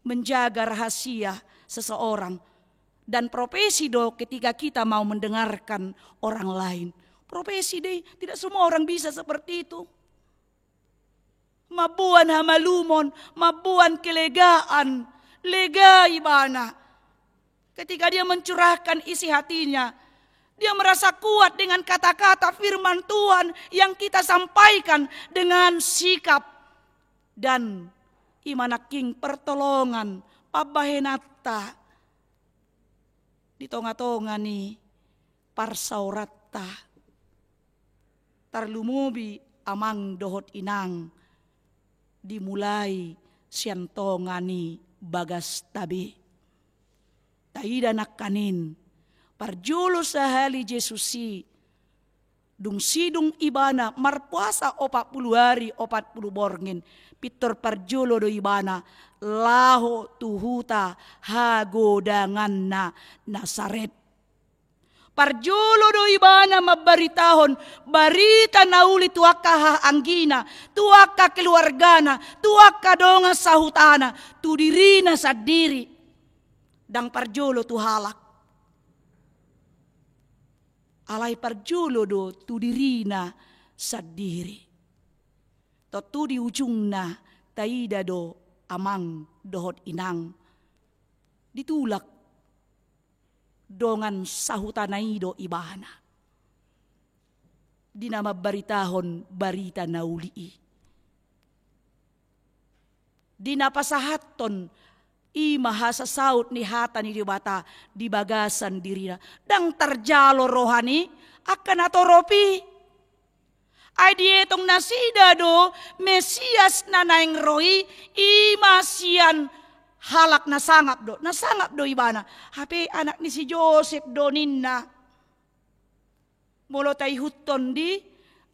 menjaga rahasia seseorang. Dan profesi do ketika kita mau mendengarkan orang lain. Profesi dei, tidak semua orang bisa seperti itu. Mamboan hamalumon, mamboan kelegaan, lega ibana. Ketika dia mencurahkan isi hatinya, dia merasa kuat dengan kata-kata firman Tuhan yang kita sampaikan dengan sikap. Dan i ma nangkin pertolongan, pambahenanta di tonga-tonga ni parsaoranta. Tarlumobi amang dohot inang, dimulai sian tonga ni bagasta be. Taida nangkaning, parjolo sahali Jesus i, dung sidung ibana marpuasa opat pulu ari, opat pulu borngin, pintor parjolo do ibana laho tu huta hagodanganna Nasaret. Parjolo do ibana mambaritahon barita na uli tu angka hahaanggina, tu angka keluargana, tu angka dongan sahutana, tu dirina sandiri. Ndang parjolo tu halak, alai parjolo do tu dirina sandiri. Tontu di ujungna taida do, amang dohot inang, ditulak dongan sahutana i do ibana di na mambaritahon barita na uli i, di na pasahathon i ma hasasaut ni hata ni Debata di bagasan dirina. Ndang tarjalo roha ni angka na torop i. Ai dietong nasida do Mesias na naeng ro i, i ma sian halak na sangap do, na sangap do ibana. Hape anak ni si Josep do ninna. Molo taihuthon di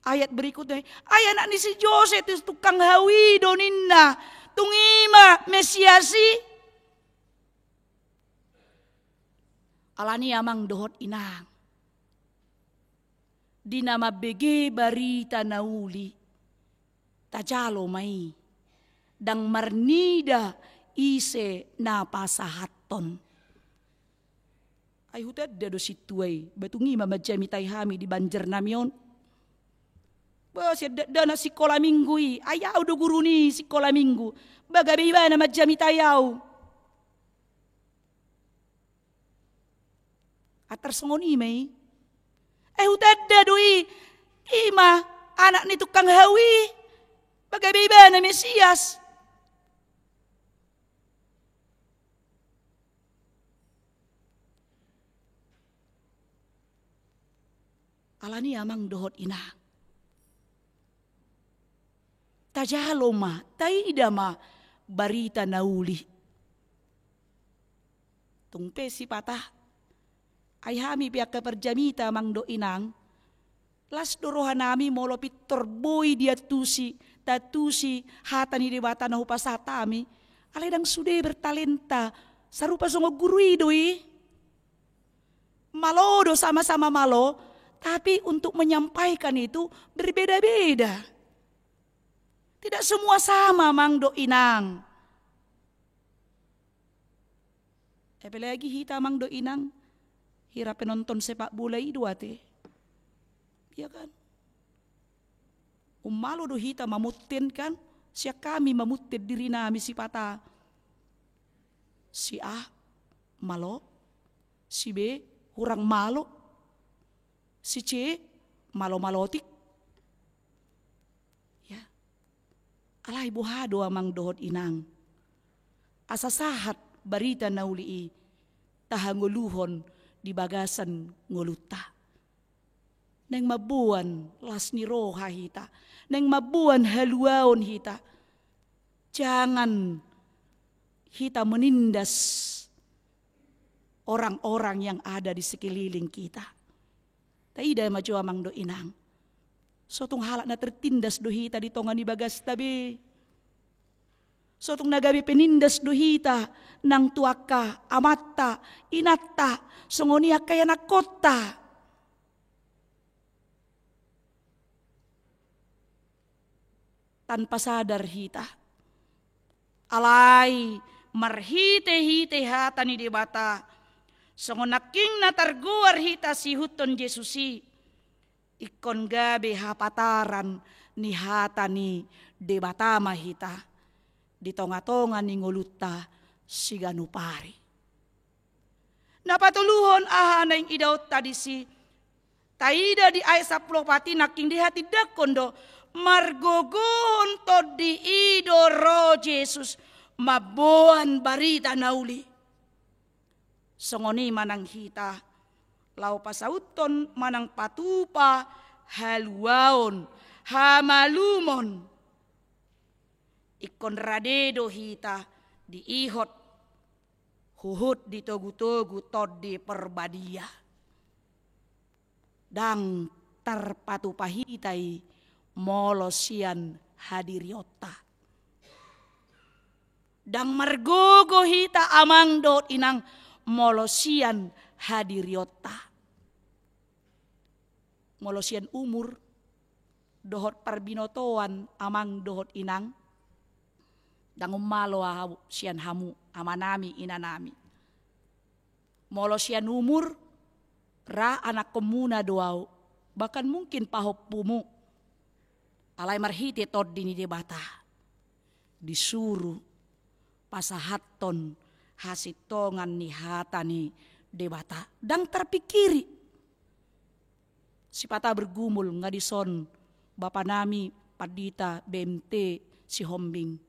ayat berikutna i, ai anak ni si Josep, tukang hau i do ninna, tung i ma Mesias i. Alani amang dohot inang, di na mambege barita na uli, tajalo ma i, ndang marnida ise na pasahathon. Ai hutanda do sintua i, ba tung i ma manjamitai hami di banjarnami on. Ba sian dakdanak sikola minggu i, ai au do guru ni sikola minggu, ba gabe ibana manjamitai au. Antar songon i ma i. Ai hutanda do i, i ma anak ni tukang hau i, ba gabe ibana Mesias. Alani amang dohot inang, tajalo ma, taida ma barita na uli. Tung pe sipata, ai hami pe angka parjamita amang dohot inang, las do rohanami molo pintor boi diantusi, taantusi hata ni Debata na hupasahat hami. Alai ndang sude bertalenta sarupa songon guru i do i. Malo do, sama-sama malo, tapi untuk menyampaikan itu berbeda-beda. Tidak semua sama, amang dohot inang. Apalagi hita, amang dohot inang, hira penonton sepak bola i do ate. Iya kan? Ummalo do hita mamunten kan? Sian hami mamunten dirinami sipata. Si A malo, si B hurang malo, si C malo-malotik. Ya. Alai boha do, amang dohot inang, asa sahat barita na uli i tahangoluhon di bagasan ngolunta? Naeng mamboan las ni roha hita, naeng mamboan haluaon hita. Jangan hita menindas orang-orang yang ada di sekeliling kita. Taida ma jo, amang dohot inang, so tung halak na tertindas do hita di tonga ni bagasta be. So tung na gabe penindas do hita nang tu angka amanta, inanta, songon i angka ianakkonta. Tanpa sadar hita. Alai marhite-hite hata ni Debata, songon nangkin na targoar hita siihuthon Jesus i, ingkon gabe hapataran ni hata ni Debata ma hita di tonga-tonga ni ngolunta siganup ari. Na patoluhon, aha naeng idaonta disi? Taida di ayat sampulu opat i, nangkin dihatindangkon do, margogohon Tondi i do ro Jesus mamboan barita na uli. Songon i ma nang hita, laho pasauthon manang patupa haluaon, hamalumon. Ingkon rade do hita diihot huhut ditogu-togu Tondi Parbadia. Ndang tarpatupa hita i molo sian hadirionta. Ndang margogo hita, amang dohot inang, molo sian hadirionta. Molo sian umur dohot parbinotoan, amang dohot inang, ndang ummalo ahu sian hamu, amanami, inanami. Molo sian umur, ra anakkonmuna do ahu, bahkan mungkin pahompumu. Alai marhite Tondi ni Debata disuru pasahathon hasintongan ni hata ni Debata. Ndang tarpingkiri. Sipata bergumul nga dison bapanami Pandita B M T Sihombing.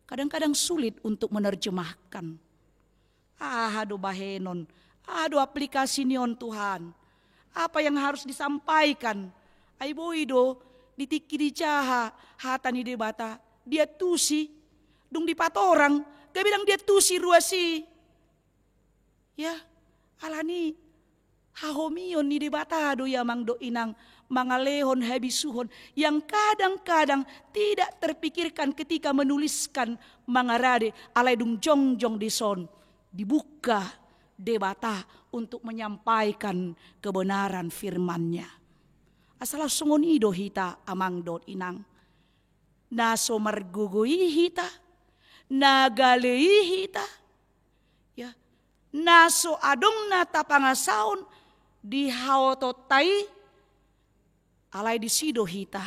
Kadang-kadang sulit untuk menerjemahkan. Aha do bahenon? Aha do aplikasi ni on, Tuhan? Apa yang harus disampaikan? Ai boi do di tingki dijaha hata ni Debata, diantusi, dung dipatorang, gabe ndang diantusi ruas i. Ya, alani hahomion ni Debata do i, amang dohot inang, mangalehon habisuhon yang kadang-kadang tidak terpikirkan ketika menuliskan, mangarade, alai dung jongjong dison dibuka Debata untuk menyampaikan kebenaran firman-Nya. Asa laos songon i do hita, amang dohot inang. Na so margogo i hita, na gale i hita, ya, na so adong na tapangasahon di haotonta i, alai disi do hita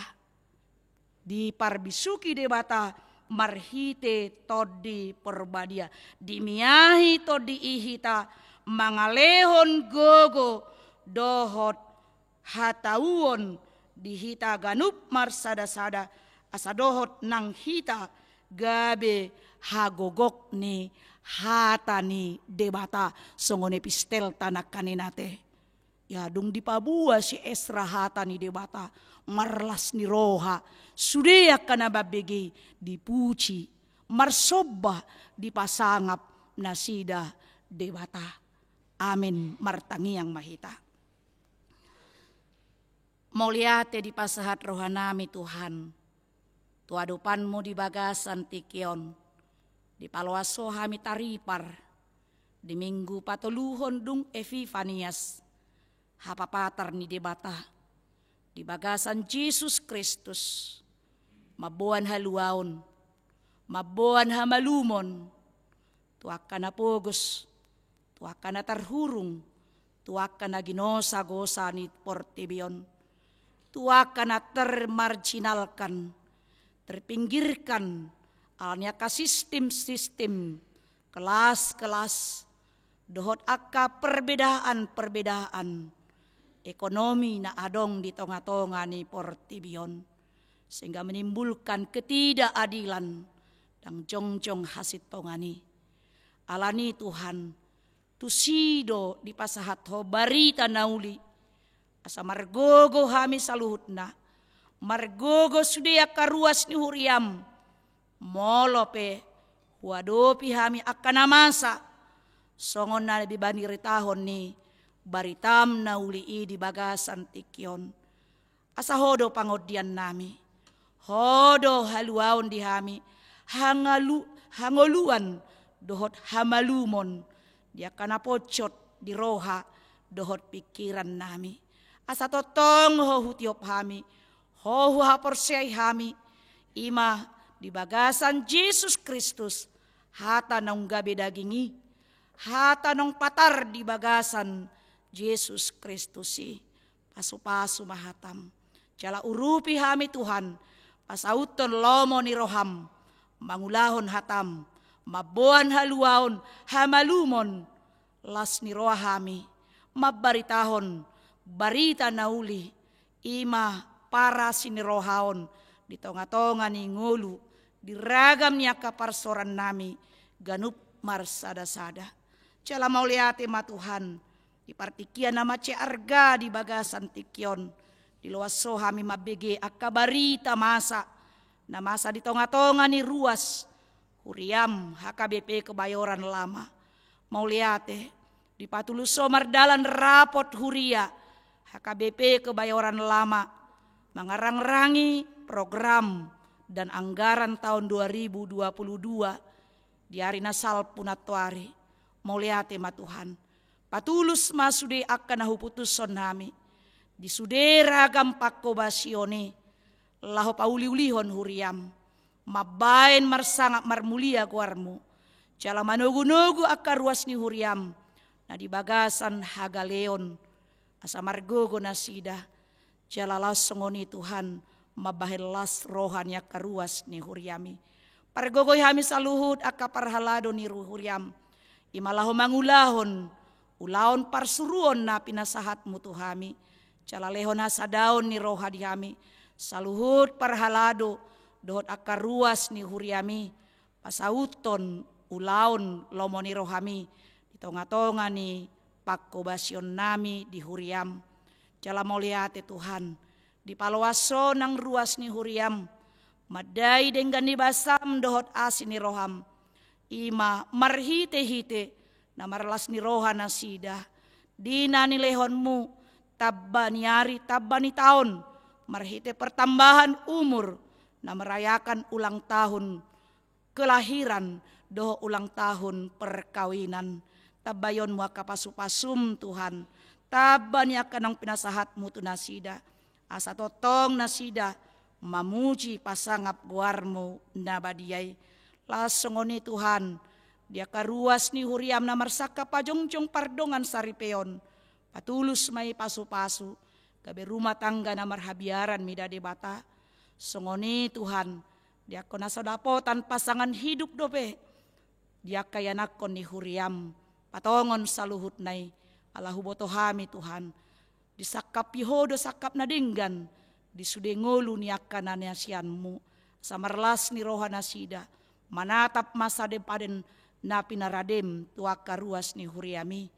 diparbisuhi Debata marhite Tondi Porbadia. Dimiahi Tondi i hita mangalehon gogo dohot hatauon di hita ganup marsada-sada, asa dohot nang hita gabe hagogok ni hata ni Debata, songon epistelta nangkaningan ate. Ya, dung dipaboa si Esra hata ni Debata, marlas ni roha sude angka na mambege i, dipuji, marsomba, dipasangap nasida Debata. Amin. Martangiang ma hita. Mauliate dipasahat rohanami, Tuhan, tu adopanmu di bagasan tingki on. Dipaloas Ho hami taripar di Minggu patoluhon dung Epifanias, hapapatar ni Debata, di bagasan Jesus Kristus, mamboan haluaon, mamboan hamalumon tu angka na pogos, tu angka na tarhurung, tu angka na ginosa-gosa ni portibi on, tu angka na termarginalkan, terpinggirkan, alani angka sistem-sistem, kelas-kelas, dohot angka perbedaan-perbedaan ekonomi na adong di tonga-tonga ni portibi on, sehingga menimbulkan ketidakadilan, ndang jongjong hasintongan i. Alani Tuhan, tusi do dipasahat Ho barita na uli, asa margogo hami saluhutna, margogo sude angka ruas ni huriam, molo pe huadopi hami angka na masa, songon na binaritahon ni baritam na uli i di bagasan tingki on. Asa Ho do pangondiannami, Ho do haluaon di hami, hangalu-, hangoluan dohot hamalumon di angka na pojot di roha dohot pingkirannami. Asa tongtong Ho hutiop hami, Ho huhaporseai hami, i ma di bagasan Jesus Kristus, hata naung gabe daging i, hata naung patar di bagasan Jesus Kristus i. Pasu-pasu ma hatam. Jala urupi hami Tuhan, pasauthon lomo ni roham, mangulahon hatam, mamboan haluaon, hamalumon, las ni roha hami, mambaritahon barita na uli, i ma parasi ni roha on di tonga-tonga ni ngolu, di ragam ni angka parsorannami ganup marsada-sada. Jala mauliate ma Tuhan, di partingkian na mansai arga di bagasan tingki on, diloas Ho hami mambege angka barita masa, na masa di tonga-tonga ni ruas huriam H K B P Kebayoran Lama. Mauliate, dipatulus Ho mardalan rapot huria H K B P Kebayoran Lama, mangarangrangi program dan anggaran tahun dua ribu dua puluh dua, di ari na salpu nantoari. Mauliate ma Tuhan. Patulus ma sude angka na huputushon hami, di sude ragam pangkobasion i, laho pauliulihon huriam, mambaen marsangap marmulia goarmu, jala manogunogu angka ruas ni huriam, na di bagasan hagaleon, asa margogo nasida, jala laos songon i Tuhan, mambahen las roha ni angka ruas ni huriami. Pargogoi hami saluhut angka parhalado ni ru-, huriam, i ma laho mangulahon ulaon parsuruon na pinasahatmu tu hami, jala lehon hasadaon ni roha di hami, saluhut parhalado dohot angka ruas ni huriami, pasauthon ulaon lomo ni rohami di tonga-tonga ni pangkobasionnami di huriam. Jala mauliate Tuhan, dipaloas ho nang ruas ni huriam, mandai denggan ni basam dohot asi ni roham, i ma marhite-hite na marlas ni roha nasida, di na nilehonmu tamba ni ari, tamba ni taon, marhite pertambahan umur, na merayakan ulang tahun kelahiran dohot ulang tahun perkawinan. Tambaionmu angka pasu-pasum Tuhan, tamba ni angka naung pinasahatmu tu nasida, asa tongtong nasida mamuji pasangap goarmu na badia i. Laos songon i Tuhan, di angka ruas ni huriam na marsangkap pajongjong pardongan saripeon, patulus ma i pasu-pasu, gabe rumah tangga na marhabiaran mida Debata. Songon i Tuhan, di angka na so dapotan pasangan hidup dope, di angka ianakhon ni huriam, patongon saluhutna i, ala huboto hami Tuhan, disangkapi ho do sangkap na denggan di sude ngolu ni angka na niasianmu, asa marlas ni roha nasida, manatap masa depan na pinaradem tu angka ruas ni huriami.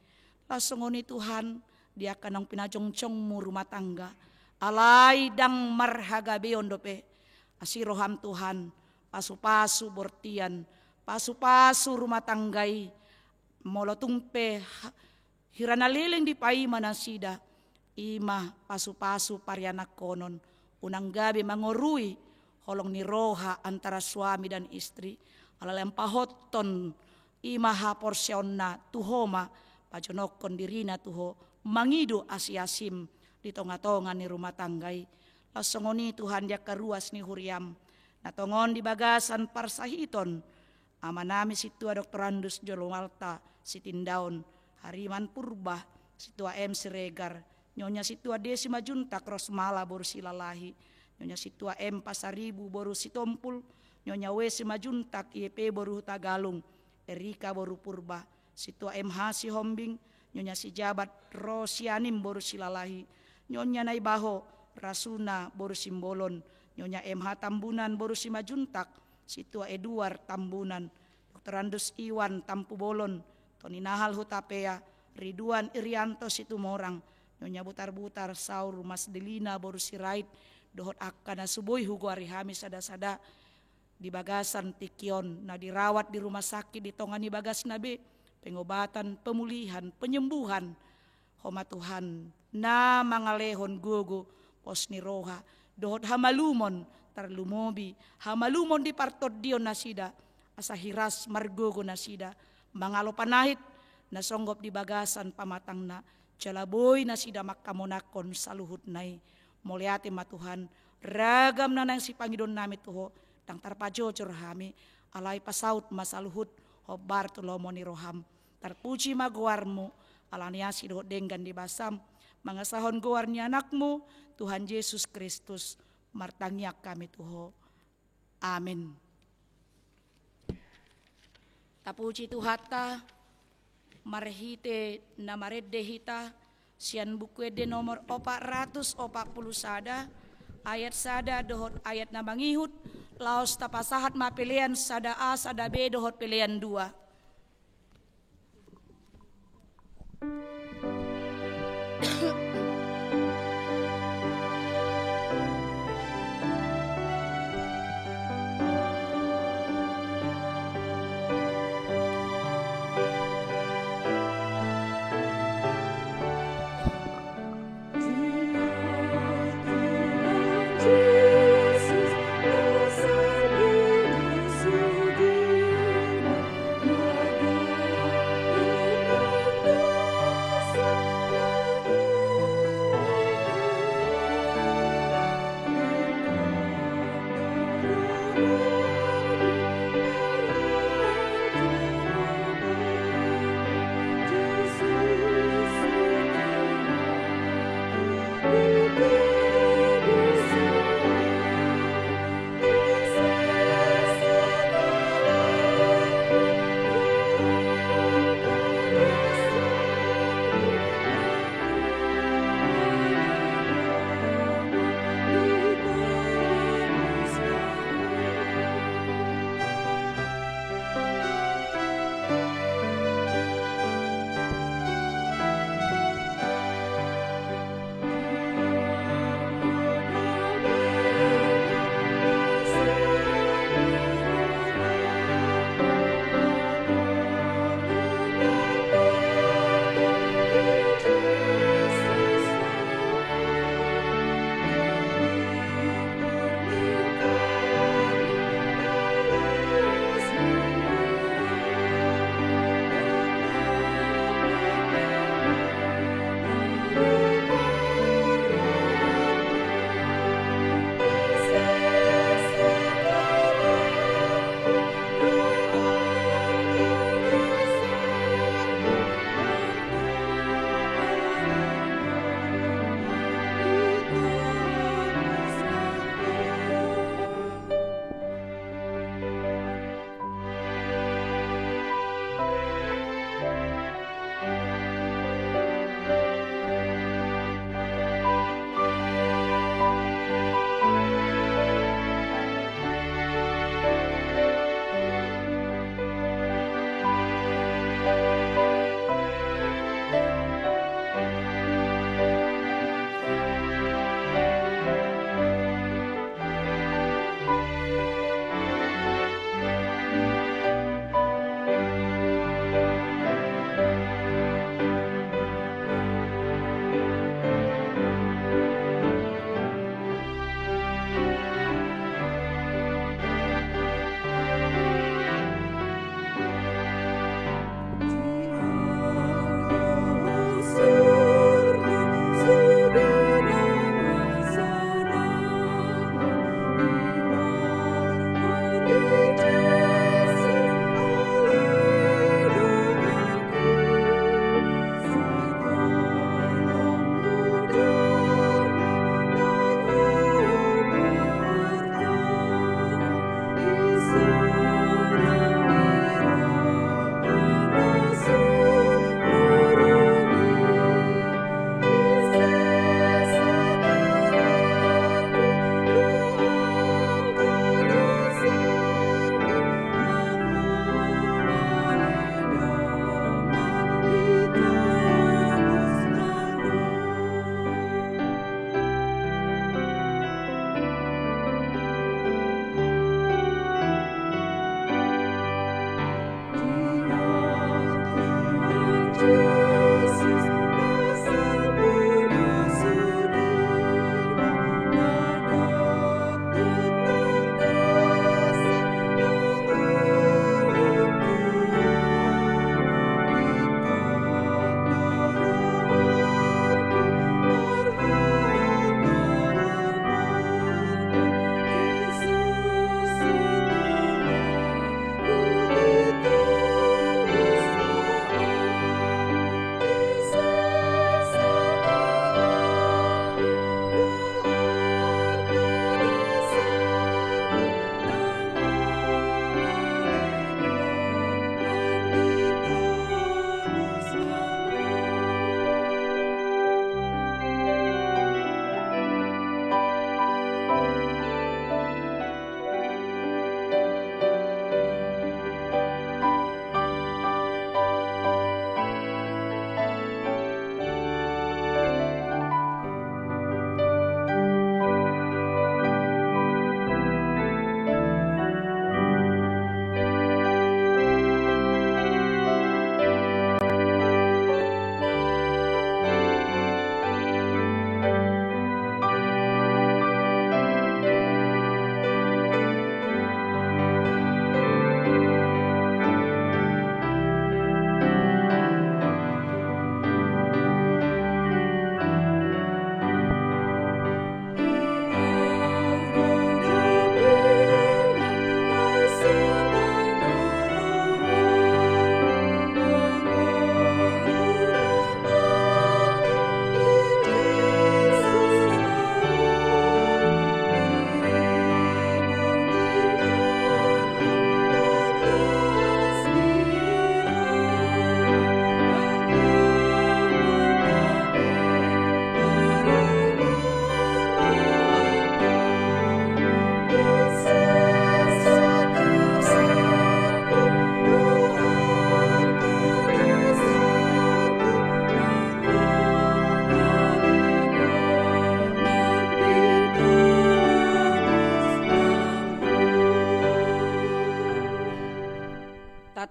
Laos songon i Tuhan, di angka naung pinajongjongmu rumah tangga, alai ndang marhagabeon dope, asi roham Tuhan, pasu-pasu bortian, pasu-pasu rumah tangga i, molo tung pe ha-, hira na leleng dipaima nasida, i ma pasu-pasu parianakhonon, unang gabe mangorui holong ni roha antara suami dan istri, alai lam pahothon i ma haporseaonna tu ho ma, pajonokhon dirina tu ho, mangido asi-asim di tonga-tonga ni rumah tangga i. Laos songon i Tuhan di angka ruas ni huriam, na tongon di bagasan parsahiton, amanami Sintua Doktorandus Jolomalta Sitindaon, Hariman Purba, Sintua M Siregar, Nyonya Sintua D Simanjuntak Rosmala boru Silalahi, Nyonya Sintua M Pasaribu boru Sitompul, Nyonya W Simanjuntak I P boru Hutagalung, Erika boru Purba, Sintua M H Sihombing, Nyonya Sijabat Rosianim boru Silalahi, Nyonya Naibaho Rasuna boru Simbolon, Nyonya M H Tambunan boru Simanjuntak, Sintua Eduard Tambunan, Doktorandus Iwan Tampubolon, Toni Nahal Hutapea, Riduan Irianto Situmorang, Nyonya Butar-butar Saur Mas Delina boru Sirait, dohot angka na so boi hugoari hami sada-sada di bagasan tingki on, na dirawat di rumah sakit di tonga ni bagasna be, pengobatan, pemulihan, penyembuhan, Ho ma Tuhan, na mangalehon gogo, pos ni roha, dohot hamalumon, tarlumobi hamalumon di partondion nasida, asa hiras margogo nasida mangalo panahit na songgop di bagasan pamatangna, jala boi nasida mangkamonangkon saluhutna i. Mauliate ma Tuhan, ragam na naeng sipangidoonnami tu Ho, ndang tarpajojor hami, alai pasaut ma saluhut hombar tu lomo ni roham. Tarpuji ma goarmu, ala ni asi dohot denggan ni basam, mangasahon goar ni Anakmu, Tuhan Jesus Kristus, martangiang hami tu Ho. Amin. Tapuji Tuhanta, marhite na marende hita, sian Buku Ende nomor opat ratus opat pulu sada, ayat sada dohot ayat na mangihut, laos tapasahat ma pelean sada A, sada B dohot pelean dua.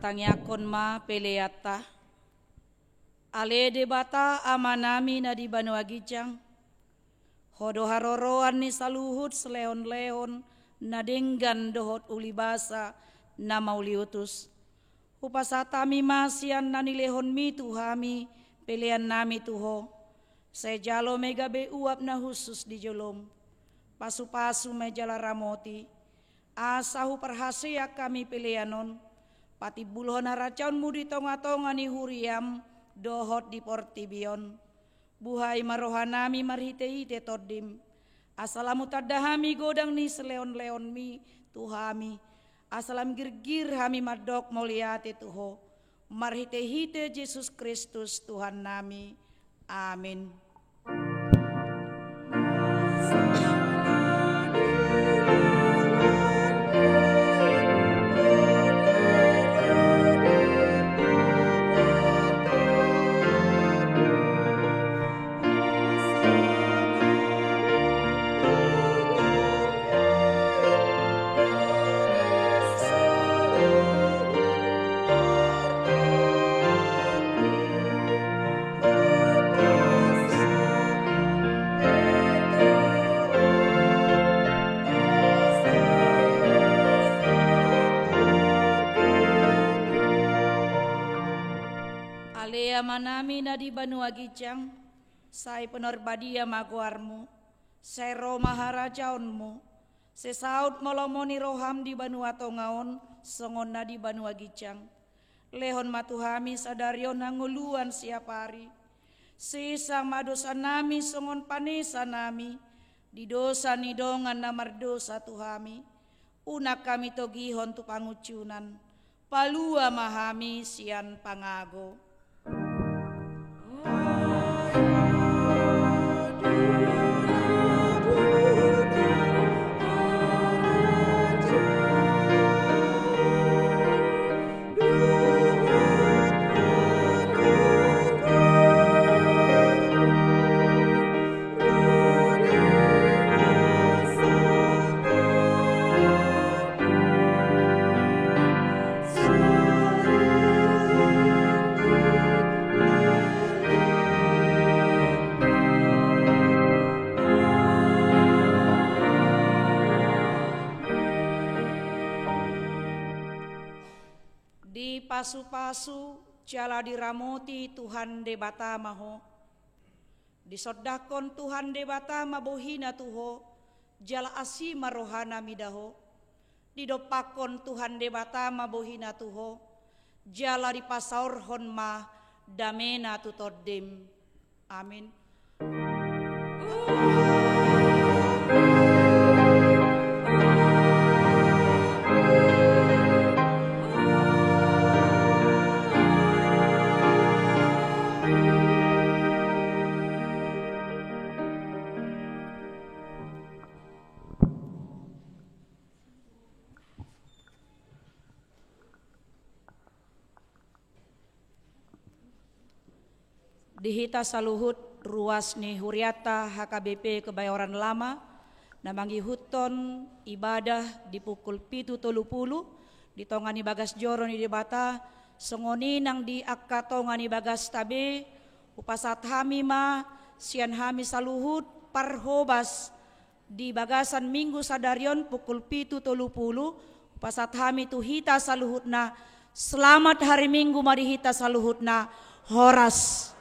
Tangiangkon ma peleanta. Ale Debata Amanami na di banua ginjang, Ho do haroroan ni saluhut silehonlehon na denggan dohot ulibasa na mauliutus. Hupasahat hami ma sian na nilehonMi tu hami peleannami tu Ho. Sai jalo ma i gabe uap na hushus di joloM. Pasupasu ma i jala ramoti, asa huparhaseang hami pelean on, patimbulhon harajaonMu di tongatonga ni huriaM dohot di portibi on. Buhai ma rohanami marhitehite TondiM, asa lam hutanda hami godang ni silehonlehonMi tu hami, asa lam girgir hami mandok mauliate tu Ho, marhitehite Jesus Kristus Tuhannami. Amin. Ale Amanami na di banua ginjang, sai pinarbadia ma goarMu, sai ro ma harajaonMu, sai saut ma lomo ni rohaM di banua tonga on, songon na di banua ginjang. Lehon ma tu hami sadari on hangoluan siapari. Sesa ma dosanami songon panesanami di dosa ni dongan na mardosa tu hami. Unang hami togihon tu pangunjunan. Palua ma hami sian pangago. Dipasupasu jala diramoti Tuhan Debata ma ho. Disondangkon Tuhan Debata ma bohiNa tu ho, jala asi ma rohaNa mida ho. Didompakkon Tuhan Debata ma bohiNa tu ho, jala dipasaorhon ma dameNa tu tondim. Amin. Di hita saluhut ruas ni hurianta H K B P Kebayoran Lama, na mangihuthon ibadah di pukul pitu tolu pulu, di tonga ni bagas joro ni Debata, songon i nang di angka tonga ni bagasta be, hupasahat hami ma, sian hami saluhut, parhobas, di bagasan Minggu sadari on pukul pitu tolu pulu, hupasahat hami tu hita saluhutna, selamat hari Minggu ma di hita saluhutna, horas.